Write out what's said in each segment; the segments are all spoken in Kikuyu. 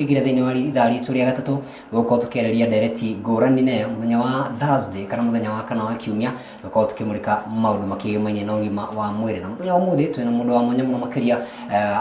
Ingĩra thĩinĩ wa ithaa ritũ rĩa gatatũ, tũgũkorwo tũkĩarĩria ndereti ngũrani nayo mũthenya wa Thursday kana mũthenya wa kana wa kiumia, tũgũkorwo tũkĩmũrĩka maũndũ makĩgĩmainie na ũgima wa mwĩrĩ. Na mũthenya wa ũmũthĩ twĩna mũndũ wa mwanya mũno makĩria,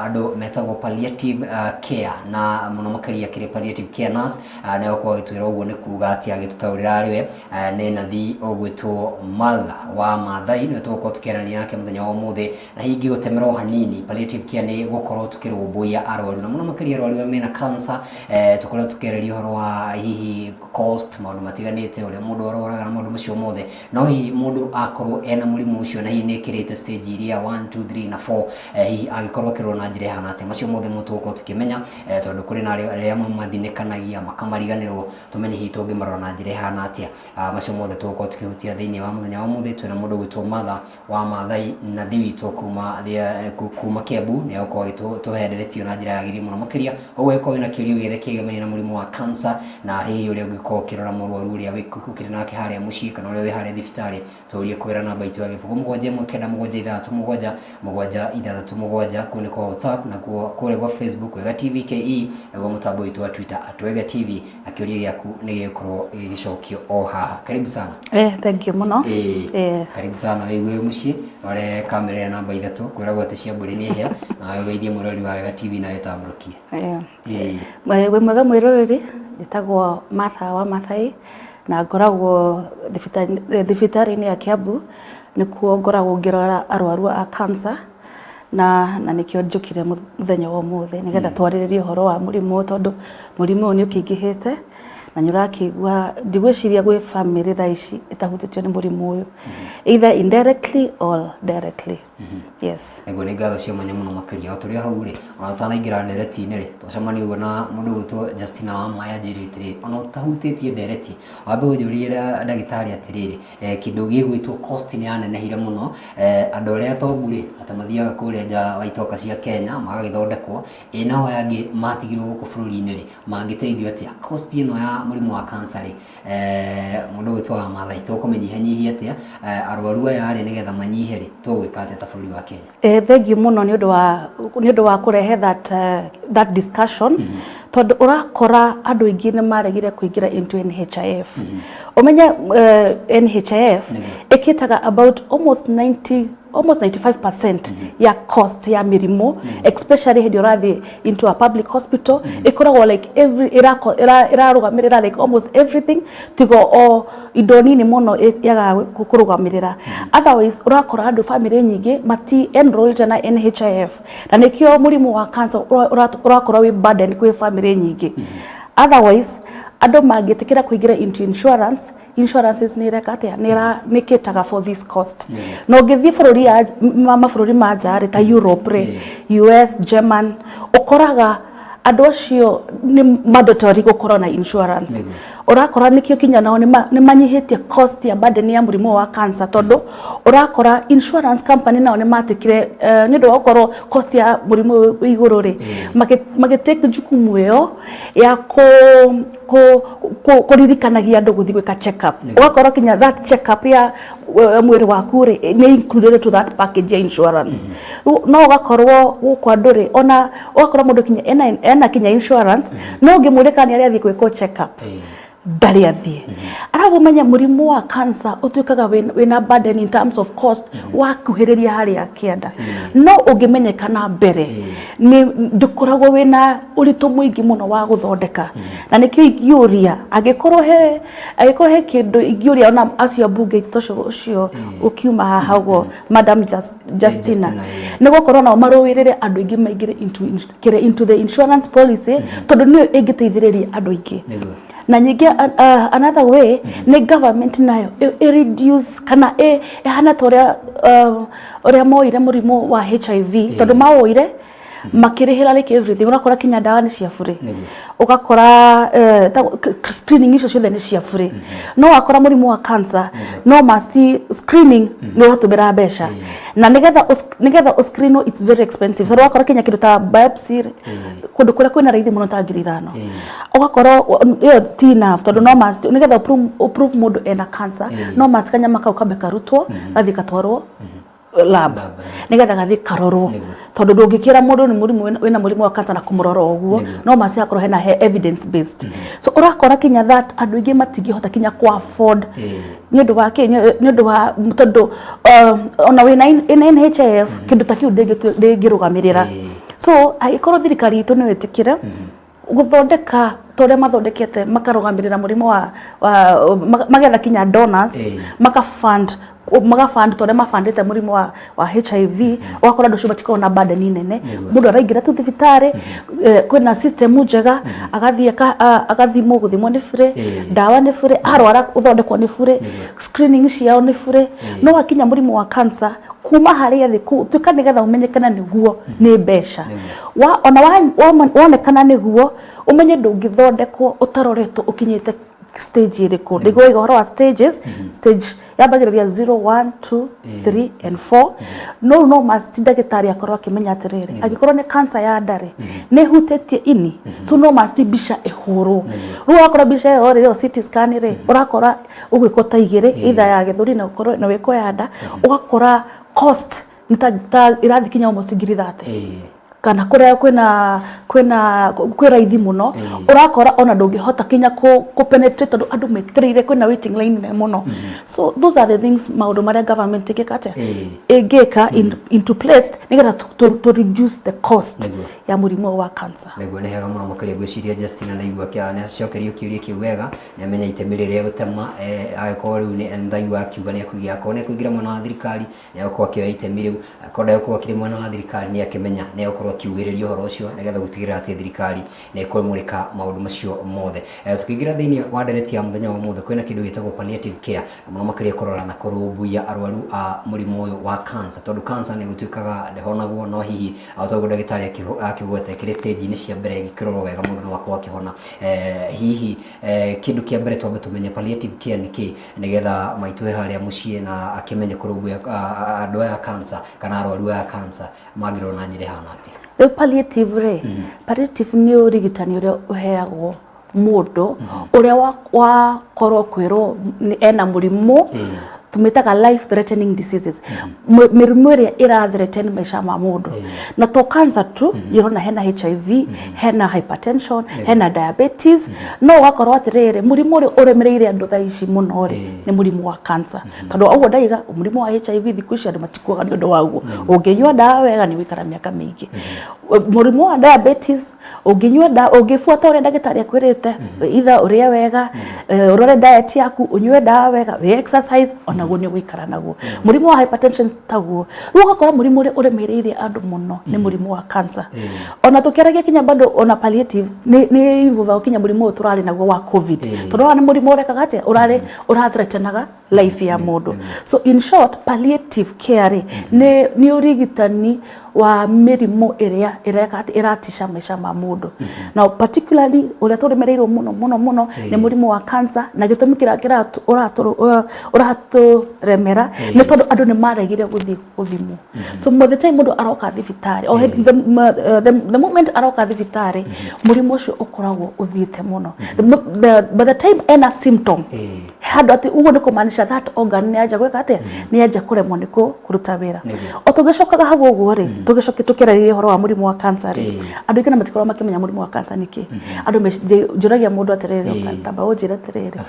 andũ metagwo palliative care, na mũno makĩria kĩrĩ palliative care nurse, na egũkorwo agĩtwĩra ũguo nĩ kuga atĩa, agĩtũtaũrĩra arĩ we nĩ nathi ũgwĩtwo Martha wa Maathai, nĩwe tũgũkorwo tũkĩaranĩria nake mũthenya wa ũmũthĩ. Na hihi ingĩgũtemera o hanini, palliative care nĩ gũkorwo tũkĩrũmbũiya arwaru, na mũno makĩria arwaru arĩa mena cancer. Tũkoretwo tũkĩarĩria ũhoro wa hihi cost, maũndũ matiganĩte, ũrĩa mũndũ arwaraga na maũndũ macio mothe. No hihi mũndũ akorwo ena mũrimũ ũcio na hihi nĩ ĩkĩrĩte stage iria 1, 2, 3 na 4, hihi angĩkorwo akĩrorwo na njĩra ĩhana atĩa? Macio mothe nĩmo tũgũkorwo tũkĩmenya, tondũ kũrĩ na arĩa mathinĩkanagia makamariganĩrwo, tũmenye hihi tũngĩmarora na njĩra ĩhana atĩa. Macio mothe tũgũkorwo tũkĩhutia thĩinĩ wa mũthenya wa ũmũthĩ. Twĩna mũndũ ũgwĩtwo Martha wa Maathai, nathi witũ kuma Kiambu, nĩ egũkorwo agĩtũhe ndereti ĩyo na njĩra yagĩrĩire mũno makĩria. Ũguo angĩkorwo wĩna kĩũria o gĩothe kĩegemainie na mũrimũ wa cancer, na hihi ũrĩa ũngĩkorwo ũkĩrora mũrwaru ũrĩa ũkĩrĩ nake harĩa mũciĩ kana ũrĩa wĩ harĩa thibitarĩ, tũrie kũgerera namba itũ ya 0719 677 767, kũu nĩ kwa WhatsApp, nakuo kũrĩa gwa Facebook Wega TV KE, naguo mũtambo witũ wa Twitter @WegaTV, na kĩũria gĩaku nĩ gĩgũkorwo gĩgĩcokio o haha. Karibu sana. Thank you mũno. Karibu sana, wĩigue mũciĩ rore kamera ĩrĩa namba 3, kwĩragwo atĩ cia mbũri nĩ hĩa, na ũgeithie mwĩroreri wa Wega TV na wĩtambũrũkie. Wĩ mwega mwĩroreri, njĩtagwo Martha wa Maathai na ngoragwo thibitarĩ-inĩ ya Kiambu, nĩkuo ngoragwo ngĩrora arwaru a cancer, na nĩkĩo njũkire mũthenya wa ũmũthĩ nĩgetha twarĩrĩrie ũhoro wa mũrimũ ũyũ, tondũ mũrimũ ũyũ nĩ ũkĩingĩhĩte na nĩ ũrakĩigua, ndigwĩciria gwĩ bamĩrĩ thaa ici ĩtahutĩtio nĩ mũrimũ ũyũ, either indirectly or directly. Yes. Nĩguo, nĩ ngatho cia mwanya mũno makĩria. O tũrĩ o hau rĩ, ona ũtanaingĩra ndereti-inĩ rĩ, twacemania ũguo na mũndũ ũgwĩtwo Justina wa Maya, anjĩrire atĩrĩrĩ, ona ũtahutĩtie ndereti, wambe ũnjũrie ndagĩtarĩ atĩrĩrĩ, kĩndũ gĩgwĩtwo cost nĩ yanenehire mũno, andũ arĩa atongu rĩ, atĩ mathiaga kũrĩa nja wa itoka cia Kenya magagĩthondekwo, ĩ nao aya angĩ matigirwo gũkũ bũrũri-inĩ rĩ, mangĩteithio atĩa? Cost ĩno ya mũrimũ wa cancer rĩ, mũndũ ũgwĩtwo wa Maathai, tũkũmĩnyihanyihia atĩa? Arwaru aya rĩ, nĩgetha manyihe rĩ, tũgwĩka atĩa ta bũrũri wa Kenya? Thank you mũno nĩ ũndũ wa kũrehe that discussion, tondũ ũrakora andũ aingĩ nĩ maregire kũingĩra into NHIF. Ũmenye NHIF ĩkĩtaga about almost 90, almost 95% ya cost ya mĩrimũ, especially hĩndĩ ũrathiĩ into a public hospital. Ĩkoragwo like every ĩrarũgamĩrĩra like almost everything, tigo o indo nini mũno yagaga kũrũgamĩrĩra. Otherwise ũrakora andũ, family nyingĩ mati enrolled na NHIF, na nĩkĩo mũrimũ wa cancer ũrakorwo wĩ burden kwĩ family nyingĩ. Otherwise andũ mangĩtĩkĩra kũingĩra into insurance, insurances nĩ ireka atĩa? Nĩ cater for this cost. Na ũngĩthiĩ bũrũri ya mabũrũri ma nja rĩ, ta Europe rĩ, US, German, ũkoraga andũ acio nĩ mandatory gũkorwo na insurance. Ũrakora nĩkĩo kinya nao nĩ manyihĩtie cost ya burden ya mũrimũ wa cancer, tondũ ũrakora insurance company nao nĩ matĩkire, nĩ ũndũ wa gũkorwo cost ya mũrimũ ũyũ wĩ igũrũ rĩ, magĩtake jukumu ĩyo ya kũririkanagia andũ gũthiĩ gwĩka check up. Ũgakorwo kinya that check up ya mwĩrĩ waku rĩ, nĩ included to that package ya insurance. Rĩu no ũgakorwo gũkũ andũ rĩ, ona ũgakora mũndũ kinya ena kinya insurance, no ũngĩmũria kana nĩ arĩ athiĩ gwĩkwo check up, ndarĩ athiĩ. Arabu ũmenye mũrimũ wa cancer ũtuĩkaga wĩna burden in terms of cost wakuhĩrĩria harĩa kĩanda, no ũngĩmenyekana mbere nĩ ndũkoragwo wĩna ũritũ mũingĩ mũno wa gũthondeka. Na nĩkĩo ingĩũria, angĩkorwo he kĩndũ ingĩũria ona acio ambunge aitũ, ũcio ũkiuma haha ũguo, Madam Justina, Justina, nĩ gũkorwo nao marũĩrĩre andũ aingĩ maingĩre into the insurance policy, tondũ nĩyo ĩngĩteithĩrĩria andũ aingĩ. Na ningĩ another way nĩ government nayo ĩ reduce kana ĩhana ta ũrĩa moire mũrimũ wa HIV, tondũ mawoire makĩrĩhĩra like everything. Ũrakora kinya ndawa nĩ cia bure, ũgakora screening icio ciothe nĩ cia bure, no wakora mũrimũ wa cancer no must screening nĩ ũratũmĩra mbeca, na nĩgetha ũscreenwo it's very expensive, tondũ wakora kinya kĩndũ ta biopsy rĩ, kũndũ kũrĩa kwĩna raithi mũno ta 5,000. Ũgakorwo ĩyo ti enough, tondũ no must nĩgetha ũprove mũndũ ena cancer, no must kanyama kau kambe karutwo gathiĩ gatwarwo. Lab, Lab, nigetha gathi karorwo. Tondu ndungikira mundu ni murimu wina murimu wa cancer na kumurora uguo, no masi akorwo hena he evidence based. So urakora kinya that andu aingi matingihota kinya ku afford. Ni undu wa ki? Ni undu wa tondu ona wina NHIF, kindu ta kiu ndingirugamirira. So angĩkorwo thirikari itũ no ĩtĩkĩre gũthondeka ta ũrĩa mathondekete, makarũgamĩrĩra mũrimũ wa magetha kinya donors, maka fund ta ũrĩa mabandĩte mũrimũ wa HIV, ũgakora andũ acio matikoragwo na burden nene. Mũndũ araingĩra tu thibitarĩ, kwĩna system njega, agathiĩ agathimwo, gũthimwo nĩ bure, ndawa nĩ bure, arwara gũthondekwo nĩ bure, screening ciao nĩ bure. No wakinya mũrimũ wa cancer, kuma harĩa thĩ tuĩka nĩgetha ũmenyekane nĩguo nĩ mbeca wa ona wonekana nĩguo ũmenye ndũngĩthondekwo ũtaroretwo ũkinyĩte stage ĩrĩkũ. Nĩguo iga ũhoro wa stages, stage yambagĩrĩria 0, 1, 2, 3 and 4. No no must ndagĩtarĩ akorwo akĩmenya atĩrĩrĩ, angĩkorwo nĩ cancer ya nda rĩ, nĩ ĩhutĩtie ini, so no must mbica ĩhũrwo. Rĩu ũrakora mbica ĩyo rĩ, ĩyo CT scan rĩ, ũrakora ũgwĩkwo ta igĩrĩ, either ya gĩthũri na ũkorwo na wĩkwo ya nda, ũgakora cost nĩ ta ĩrathiĩ kinya almost 30,000, kana kũrĩa kwĩna kwĩ raithi mũno, ũrakora ona ndũngĩhota kinya kũ penetrate tondũ andũ metereire, kwĩna waiting line nene mũno. So those are the things, maũndũ marĩa government ĩngĩka atĩa, ĩngĩka into place nĩgetha to reduce the cost ya mũrimũ ũyũ wa cancer. Nĩguo, nĩ hega mũno makĩria. Ngwĩciria Justina naigua nĩ acokerio kĩũria kĩu wega, nĩ amenya itemi rĩrĩa egũtema. Agĩkorwo rĩu nĩ ndaigua akiuga nĩ ekũingĩra, akorwo nĩ ekũingĩra mwena wa thirikari, nĩ egũkorwo akĩoya itemi rĩu, akorwo ndegũkorwo akĩrĩ mwena wa thirikari, nĩ akĩmenya nĩ egũkorwo akiugĩrĩria ũhoro ũcio nĩgetha gũtigĩrĩra atĩ thirikari nĩ ĩkũmũrĩka maũndũ macio mothe. Tũkĩingĩra thĩinĩ wa ndereti ya mũthenya wa ũmũthĩ, kwĩna kĩndũ gĩtagwo palliative care, na mũno makĩria kũrora na kũrũmbũiya arwaru a mũrimũ ũyũ wa cancer, tondũ cancer nĩ gũtuĩkaga ndĩhonagwo, no hihi o ta ũguo ndagĩtarĩ akĩgweta, ĩkĩrĩ stage-inĩ cia mbere, ĩgĩkĩrorwo wega, mũndũ no akorwo akĩhona. Hihi kĩndũ kĩa mbere twambe tũmenye palliative care nĩ kĩ, nĩgetha maitũ e harĩa mũciĩ na akĩmenye kũrũmbũiya andũ aya a cancer kana arwaru aya a cancer mangĩrorwo na njĩra ĩhana atĩa? Rĩu palliative rĩ, palliative nĩ ũrigitani ũrĩa ũheagwo mũndũ ũrĩa wakorwo kwĩrwo ena mũrimũ tũmĩtaga life threatening diseases, mĩrimũ ĩrĩa ĩra threaten maica ma mũndũ. Na to cancer tu, ũrona hena HIV, hena hypertension, hena diabetes. No ũgakorwo atĩrĩrĩ, mũrimũ ũrĩa ũremereire andũ thaa ici mũno rĩ, nĩ mũrimũ wa cancer, tondũ ũguo ndaiga mũrimũ wa HIV, thikũ ici andũ matikuaga nĩ ũndũ waguo, ũngĩnyua ndawa wega nĩ ũgũikara mĩaka mĩingĩ. Mũrimũ wa diabetes, ũngĩnyua ndawa, ũngĩbuata ũrĩa ndagĩtarĩ akwĩrĩte, either ũrĩe wega, ũrore diet yaku, ũnyue ndawa wega, wĩ exercise, onaguo nĩ ũgũikara naguo. Mũrimũ wa hypertension taguo. Rĩu ũgakora mũrimũ ũrĩa ũremereire andũ mũno nĩ mũrimũ wa cancer. Ona tũkĩaragia kinya bado ona palliative nĩ involve kinya mũrimũ ũyũ tũrarĩ naguo wa COVID, tondũ wa nĩ mũrimũ ũrekaga atĩa, ũrarĩ ũrathreatenaga life ya mũndũ. So in short, palliative care rĩ, nĩ ũrigitani wa mĩrimũ ĩrĩa ĩreka atĩ ĩratisha maica ma mũndũ, na particularly ũrĩa tũremereirwo mũno mũno mũno nĩ mũrimũ wa cancer. Na gĩtũmi kĩrĩa ũratũremera nĩ tondũ andũ nĩ maregire gũthiĩ gũthimwo. So by the time mũndũ aroka thibitarĩ, o the moment aroka thibitarĩ, mũrimũ ũcio ũkoragwo ũthiĩte mũno. By the time ena symptom handũ atĩ ũguo nĩ kũmaanisha that organ nĩ anja gwĩka atĩa, nĩ anja kũremwo nĩ kũruta wĩra. O tũgĩcokaga hau ũguo rĩ, tũgĩcoke tũkĩarĩrĩria ũhoro wa mũrimũ wa cancer rĩ, andũ aingĩ na matikoragwo makĩmenya mũrimũ wa cancer nĩ kĩ. Andũ njũragia mũndũ atĩrĩrĩ, tamba ũnjĩre atĩrĩrĩ,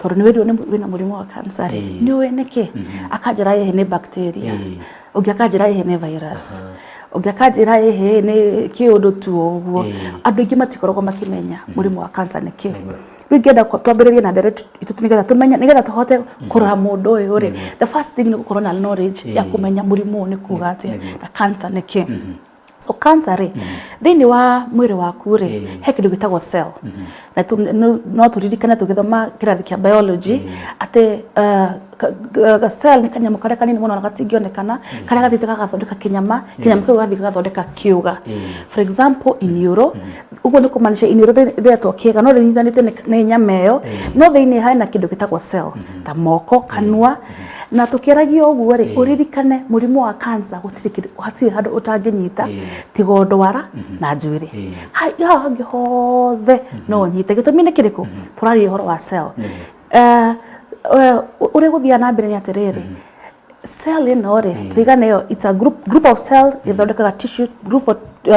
tondũ nĩ wĩrirwo wĩna mũrimũ wa cancer rĩ, nĩ ũĩ nĩkĩ? Akanjĩra ĩhĩ nĩ bacteria, ũngĩ akanjĩra ĩhĩ nĩ virus, ũngĩ akanjĩra ĩhĩ nĩ kĩũndũ tu o ũguo. Andũ aingĩ matikoragwo makĩmenya mũrimũ wa cancer nĩ kĩ. Rĩu ingĩenda twambĩrĩrie na ndereti itũ nĩgetha tũmenye, nĩgetha tũhote kũrora mũndũ ũyũ rĩ, the first thing nĩ gũkorwo na knowledge ya kũmenya mũrimũ ũyũ nĩ kuga atĩa na cancer nĩ kĩ. So cancer rĩ, thĩinĩ wa mwĩrĩ waku rĩ, he kĩndũ gĩtagwo cell. Na no tũririkane tũgĩthoma kĩrathi kĩa biology atĩ ga cell nĩ kanyamũ karĩa kanini mũno na gatingĩonekana, karĩa gathiĩte gagathondeka kĩnyama, kĩnyamũ kĩu gathiĩ gagathondeka kĩũga, for example iniũrũ. Ũguo nĩ kũmaanisha iniũrũ rĩretwo kĩga no rĩnyitanĩte nĩ nyama ĩyo, no thĩinĩ hena kĩndũ gĩtagwo cell ta moko, kanua. Na tũkĩaragia ũguo rĩ, ũririkane mũrimũ wa cancer gũtirĩ kĩndũ, hatirĩ handũ ũtangĩnyita tiga o ndwara na njuĩrĩ. Haha hangĩ hothe no ũnyite. Gĩtũmi nĩ kĩrĩkũ? Tũraria ũhoro wa cell. Ũrĩa gũthiaga na mbere nĩ atĩrĩrĩ, Cell ĩno rĩ, tũigane ĩyo, it's a group of cell ĩthondekaga tissue,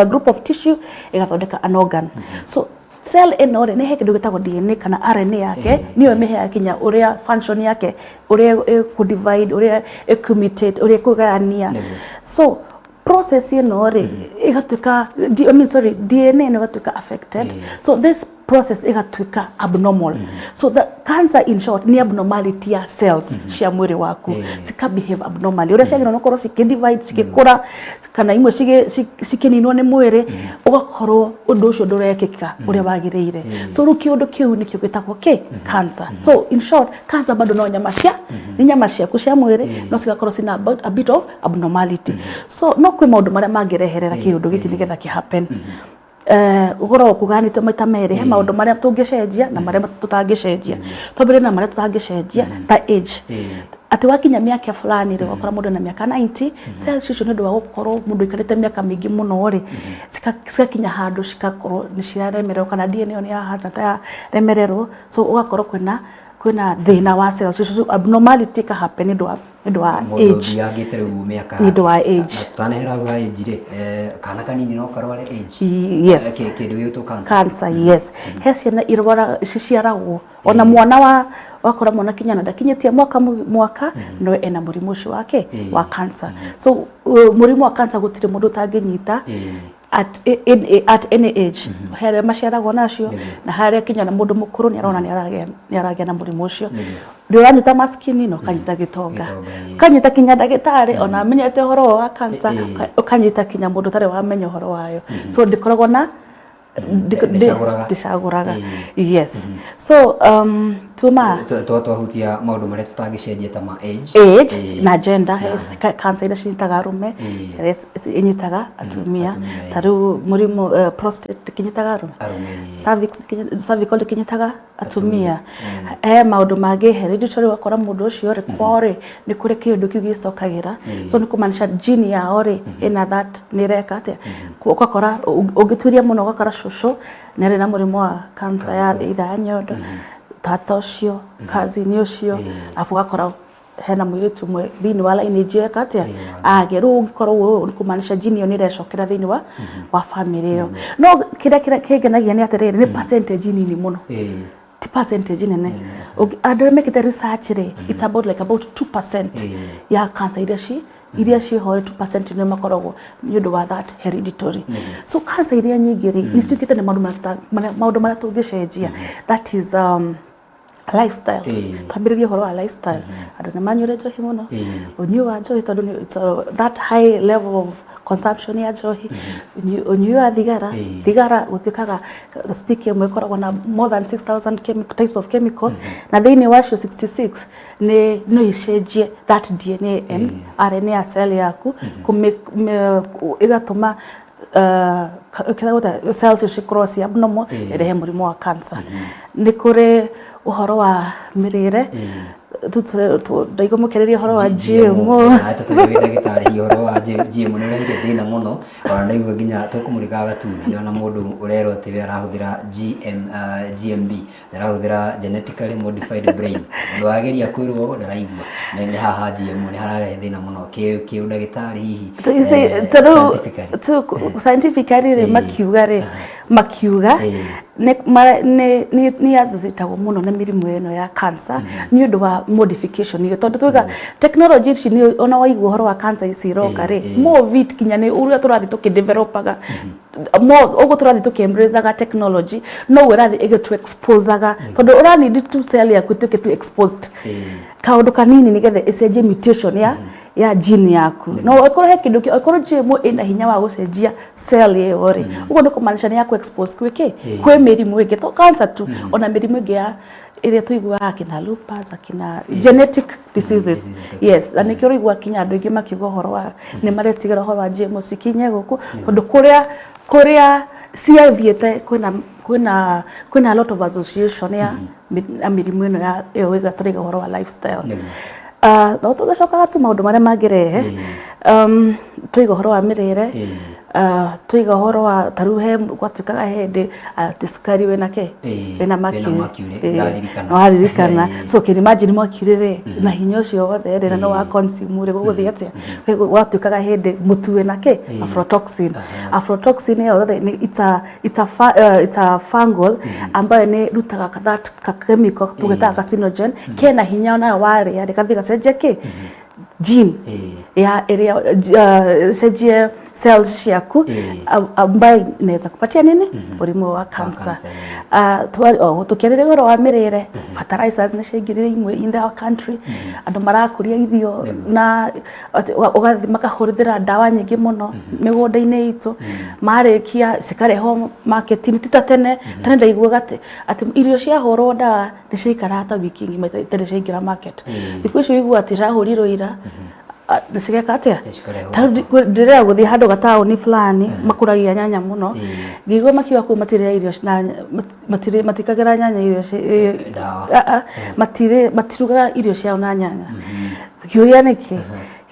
group of tissue ĩgathondeka an organ. So cell ĩno rĩ, nĩ he kĩndũ gĩtagwo DNA kana RNA yake, nĩyo ĩmĩheaga kinya ũrĩa function yake, ũrĩa ĩkũ-divide, ũrĩa ĩkũ-mutate, ũrĩa ĩkũgayania. So process ĩno rĩ, ĩgatuĩka, I mean, sorry, DNA ĩno ĩgatuĩka affected. So this process ĩgatuĩka abnormal. So the cancer, in short, nĩ abnormality ya cells cia mwĩrĩ waku, cika behave abnormally ũrĩa ciagĩrĩirwo gũkorwo cikĩ-divide, cikĩkũra, kana imwe cikĩninwo nĩ mwĩrĩ, ũgakorwo ũndũ ũcio ndũrekĩka ũrĩa wagĩrĩire. So rĩu kĩũndũ kĩu nĩkĩo gĩtagwo kĩ cancer. So in short, cancer bado no nyama cia nĩ nyama ciaku cia mwĩrĩ, no cigakorwo cina a bit of abnormality. So no kwĩ maũndũ marĩa mangĩreherera kĩũndũ gĩkĩ nĩgetha kĩ happen. Ũkoragwo kũganĩtio maita merĩ. He maũndũ marĩa tũngĩcenjia na marĩa tũtangĩcenjia. Twambĩrĩrie na marĩa tũtangĩcenjia, ta age, atĩ wakinya mĩaka fulani rĩ, ũgakora mũndũ na mĩaka 90, cells icio, nĩ ũndũ wa gũkorwo mũndũ aikarĩte mĩaka mĩingĩ mũno rĩ, cigakinya handũ cigakorwo nĩ ciraremererwo, kana DNA ĩyo nĩ yahana ta yaremererwo. So ũgakorwo kwĩna thĩna wa cells icio, abnormality ĩka happen nĩ ũndũ wa mũndũ age. ũthiangĩte rĩu mĩaka. Nĩ ũndũ wa age. Na tũtanehera hau ha age rĩ, kana kanini no karware age? Yes. Kĩndũ gĩgwĩtwo cancer? Cancer, yes. He ciana irwara ciciaragwo, ona mwana wa wakora mwana kinya na ndakinyĩtie mwaka mwaka no ena mũrimũ ũcio wake wa cancer. So mũrimũ wa cancer gũtirĩ mũndũ ũtangĩnyita at any age. He arĩa maciaragwo nacio, na harĩa kinya na mũndũ mũkũrũ nĩ arona nĩ aragĩa na mũrimũ ũcio. Nĩ ũranyita maskini na ũkanyita gĩtonga, Gĩtonga, ĩĩ. Ũkanyita kinya ndagĩtarĩ ona amenyete ũhoro wa cancer, ũkanyita kinya mũndũ ũtarĩ wamenya ũhoro wayo. So ndĩkoragwo na Ndĩcagũraga. Ndĩcagũraga, yes. So tuma Twahutia maũndũ marĩa tũtangĩcenjia ta ma age. Age na gender. He cancer iria cinyitaga arũme, ĩrĩa ĩnyitaga atumia. Atumia, Ta rĩu mũrimũ prostate ndĩkĩnyitaga arũme? Arũme, ĩĩ. Cervix cervical ndĩkĩnyitaga atumia? He maũndũ mangĩ hereditary, ũgakora mũndũ ũcio rĩ, kwao rĩ, nĩ kũrĩ kĩũndũ kĩu gĩcokagĩra. So nĩ kũmaanisha gene yao rĩ, ĩna that, nĩ ĩreka atĩa. Ũgakora ũngĩtuĩria mũno, ũgakora cũcũ nĩ arĩ na mũrimũ wa cancer ya either ya nyondo, tata ũcio, cousin ũcio, arabu ũgakora hena mũirĩtu ũmwe thĩinĩ wa lineage eka atĩa, agĩa. Rĩu ũngĩkorwo ũũ, nĩ kũmaanisha gene ĩyo nĩ ĩrecokera thĩinĩ wa family ĩyo. No kĩrĩa kĩngenagia nĩ atĩrĩrĩ, nĩ percentage nini mũno, ti percentage nene. Andũ arĩa mekĩte research rĩ, it's about like about 2% ya cancer iria ciĩho rĩ, 2% nĩ makoragwo nĩ ũndũ wa that hereditary. So cancer iria nyingĩ rĩ, nĩ ciũkĩte nĩ maũndũ marĩa tũngĩcenjia, that is lifestyle. Twambĩrĩrie ũhoro wa lifestyle. Andũ nĩ manyuire njohi mũno, ũnyui wa njohi, tondũ it's that high level of consumption ya njohi, ũnyui wa thigara. Thigara gũtuĩkaga stick ĩmwe ĩkoragwo na more than 6000 types of chemicals, na thĩinĩ wacio 66 nĩ no icenjie that DNA and RNA ya cell yaku, ĩgatũma kĩrĩa gwĩta cells icio cikorwo ci abnormal, ĩrehe mũrimũ wa cancer. Nĩ kũrĩ ũhoro wa mĩrĩre. Ndaigua mũkĩarĩria ũhoro wa GMO. Tũtũrĩ ndagĩtarĩ, hihi ũhoro wa GMO nĩ ũrehire thĩna mũno? Ona ndaigua nginya tũkũmũrĩkaga gatuni, ndĩrona mũndũ ũrerwo atĩ we arahũthĩra GM, GMB, arahũthĩra genetically modified brain. Mũndũ wageria kwĩrwo ndaraigua. Nĩ haha GMO nĩ hararehe thĩna mũno kĩ ũndagĩtarĩ hihi? So you see, tondũ scientifically. Scientifically rĩ, makiuga nĩ associatagwo mũno na mĩrimũ ĩno ya cancer nĩ ũndũ wa modification ĩyo, tondũ tuga technology ici nĩ ona waigua ũhoro wa cancer ici iroka rĩ, more of it kinya nĩ ũrĩa tũrathiĩ tũkĩdevelopaga more, ũguo tũrathiĩ tũkĩembraceaga technology, noguo ĩrathiĩ ĩgĩtũ exposaga, tondũ ũranindi tu cell yaku ĩtuĩke tu exposed kaũndũ kanini nĩgetha ĩcenjie mutation ya gene yaku. No okorwo he kĩndũ okorwo GMO ĩna hinya wa gũcenjia cell ĩyo rĩ, ũguo nĩ kũmaanisha nĩ ya expose kwĩ kĩ, kwĩ mĩrimũ ĩngĩ, to cancer tu, ona mĩrimũ ĩngĩ ya ĩrĩa tũiguaga, akina lupus, akina genetic diseases. Diseases, Yes, na nĩkĩo ũraigua kinya andũ aingĩ makiuga ũhoro wa nĩ maretigĩra ũhoro wa GMO cikinye gũkũ, tondũ kũrĩa ciathiĩte kwĩna a lot of association ya na mĩrimũ ĩno ya ĩyo ĩga tũraiga ũhoro wa lifestyle. No tũgĩcokaga tu maũndũ marĩa mangĩrehe, twaiga ũhoro wa mĩrĩre. Twaiga ũhoro wa ta rĩu he gwatuĩkaga hĩndĩ atĩ cukari wĩna kĩ? Ĩĩ, Wĩna wĩna mercury. mercury, Ĩĩ, ndaririkana. nĩwaririkana. Ĩĩ. So can imagine mercury rĩ, na hinya ũcio wothe rĩ, na no wa consume rĩ, gũgũthiĩ atĩa? Gwatuĩkaga hĩndĩ mũtu wĩna kĩ? Aflatoxin. Aflatoxin ĩyo rĩ, it's a fungal ambayo nĩ ĩrutaga that ka chemical tũgĩtaga carcinogen kena hinya onayo warĩa rĩ, gathiĩ gacenjia kĩ? Gene ya ĩrĩa cenjie cells ciaku ambayo inaweza kupatia nini? Mũrimũ wa cancer. Cancer. Tũkĩarĩrĩria ũhoro wa mĩrĩre, fertilizers nĩ ciaingĩrire imwe in our country. Andũ marakũria irio na ũgathiĩ makahũthĩra ndawa nyingĩ mũno mĩgũnda-inĩ itũ, marĩkia cikarehwo market-inĩ. Ti ta tene, tene ndaiguaga atĩ irio ciahũrwo ndawa nĩ ciaikaraga ta wiki ng'ima itarĩ ciaingĩra market. Thikũ ici ũiguaga atĩ irahũrirwo ira, nĩ cigeka atĩa? Cikarehwo. Ta rĩu ndĩrenda gũthiĩ handũ gataũni fulani makũragia nyanya mũno, ngĩigua makiuga kũu matirĩa irio na matirĩ matikagĩra nyanya irio Ndawa. Ah, ah, matirĩ matirugaga irio ciao na nyanya. Ngĩũria nĩkĩ,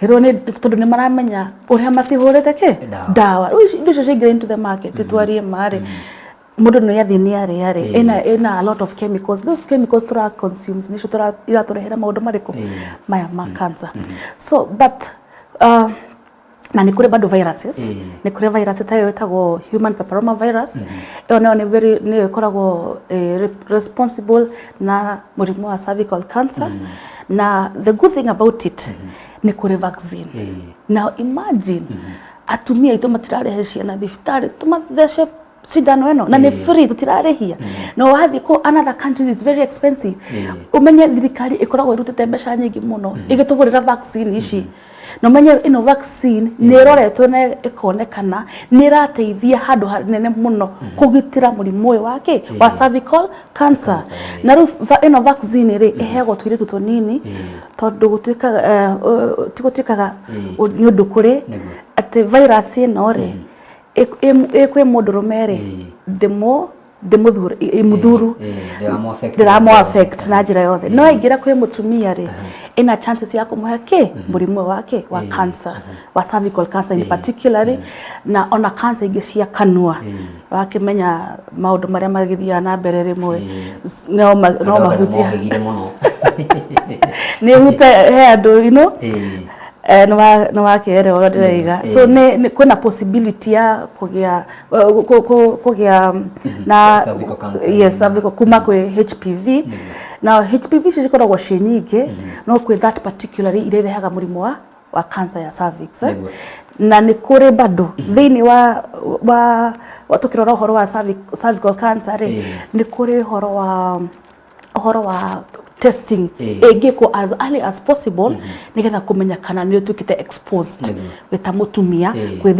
kĩrwo nĩ tondũ nĩ maramenya ũrĩa macihũrĩte kĩ? Ndawa. Ndawa. Rĩu indo icio ciaingĩra into the market, twarie marĩ mũndũ nĩ athiĩ nĩ arĩa rĩ, ĩna a lot of chemicals. Those chemicals tũra consume nĩcio iratũrehera maũndũ marĩkũ maya ma cancer. So but na nĩ kũrĩ bado viruses. Nĩ kũrĩ virus ta ĩyo ĩtagwo human papilloma virus. Ĩyo nayo nĩ very nĩyo ĩkoragwo responsible na mũrimũ wa cervical cancer. Na the good thing about it, nĩ kũrĩ vaccine. Now imagine atumia aitũ matirarehe ciana thibitarĩ tũmathece cindano ĩno, na nĩ free, tũtirarĩhia. Na wathiĩ kũ another countries is very expensive. Ũmenye thirikari ĩkoragwo ĩrutĩte mbeca nyingĩ mũno ĩgĩtũgũrĩra vaccine ici, na ũmenye ĩno vaccine nĩ ĩroretwo na ĩkonekana nĩ ĩrateithia handũ hanene mũno kũgitĩra mũrimũ ũyũ wa kĩ? Wa cervical cancer. Cancer. Na rĩu ĩno vaccine rĩ, ĩheagwo tũirĩtu tũnini, tondũ gũtuĩkaga ti gũtuĩkaga nĩ ũndũ kũrĩ atĩ virus ĩno rĩ ĩ kwĩ mũndũrũme rĩ, ndĩmũ ndĩmũthure ĩmũthuru. Ndĩramũ affect. Ndĩramũ affect na njĩra yothe, no aingĩra kwĩ mũtumia rĩ, ĩna chances ya kũmũhe kĩ? Mũrimũ ũyũ wa kĩ? Wa cancer, wa cervical cancer in particularly, na ona cancer ingĩ cia kanua. Wakĩmenya maũndũ marĩa magĩthiaga na mbere rĩmwe no Andũ anga mahutie. nĩmohĩgire mũno. Nĩ hute he andũ nĩ wakĩerewa ũrĩa ndĩraiga. So nĩ kwĩna possibility ya kũgĩa kũgĩa na Cervical cancer. Yes, cervical, kuma kwĩ HPV. Na HPV icio cikoragwo ciĩ nyingĩ, no kwĩ that particularly iria irehaga mũrimũ wa cancer ya cervix. Na nĩ kũrĩ bado thĩinĩ wa tũkĩrora ũhoro wa cervical cancer rĩ, nĩ kũrĩ ũhoro wa testing ĩngĩkwo as early as possible nĩgetha kũmenya kana nĩ ũtuĩkĩte exposed wĩ ta mũtumia kwĩ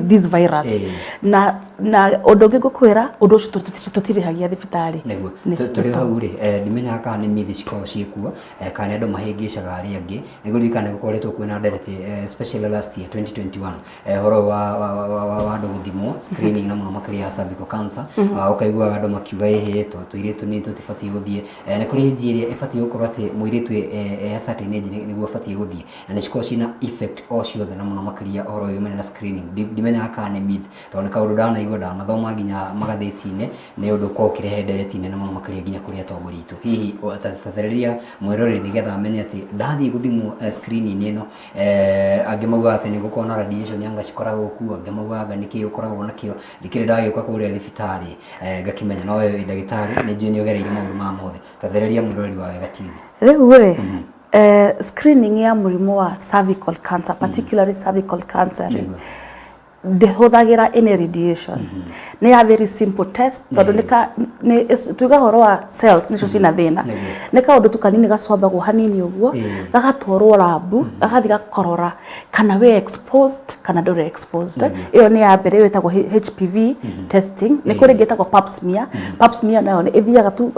this virus. Na ũndũ ũngĩ ngũkwĩra, ũndũ ũcio tũtirĩhagia thibitarĩ. Nĩguo. Nĩ Tũrĩ hau rĩ, ndimenyaga kana nĩ myth cikoragwo ciĩkuo, kana nĩ andũ mahĩngĩcaga arĩa angĩ. Nĩguo ririkana nĩ gũkoretwo kwĩna ndereti, especially last year 2021, ũhoro wa andũ gũthimwo screening na mũno makĩria ya cervical cancer. Ũkaiguaga andũ makiuga ĩhĩ tũirĩtu tũnini tũtibatiĩ gũthiĩ. Nĩ kũrĩ age ĩrĩa ĩbatiĩ gũkorwo atĩ mũirĩtu e a certain age nĩguo abatiĩ gũthiĩ, na nĩ cikoragwo ciĩna effect o ciothe, na mũno makĩria ũhoro wĩgĩmaine na screening. Ndimenyaga kana nĩ myth, tondũ nĩ kaũndũ ndanaigua, ndanathoma nginya magathĩti-inĩ, nĩ ũndũ ũkoragwo ũkĩrehe ndereti nene mũno makĩria nginya kũrĩ atongoria aitũ. Hihi tabarĩria mwĩroreri nĩgetha amenye atĩ ndathiĩ gũthimwo screening ĩno, angĩ maugaga atĩ nĩ gũkoragwo na radiation anga cikoragwo kuo, angĩ maugaga anga nĩkĩ ũkoragwo nakĩo. Ndikĩrĩ ndagĩũka kũrĩa thibitarĩ ngakĩmenya, no we wĩ ndagĩtarĩ, nĩ njũĩ nĩ ũgereire maũndũ maya mothe. Tabarĩria mwĩroreri wa Wega TV. Rĩu rĩ, screening ya mũrimũ wa cervical cancer, particularly cervical cancer rĩ, ndĩhũthagĩra any radiation. Nĩ ya very simple test, tondũ nĩ ka nĩ tuiga ũhoro wa cells nĩcio cina thĩna. Nĩ kaũndũ tu kanini gacwambagwo hanini ũguo, gagatwarwo lab, gagathiĩ gakorora kana wĩ exposed kana ndũrĩ exposed. Ĩyo nĩ ya mbere, ĩyo ĩtagwo HPV testing. Nĩ kũrĩ ĩngĩ ĩtagwo pap smear. Pap smear nayo nĩ ĩthiaga tu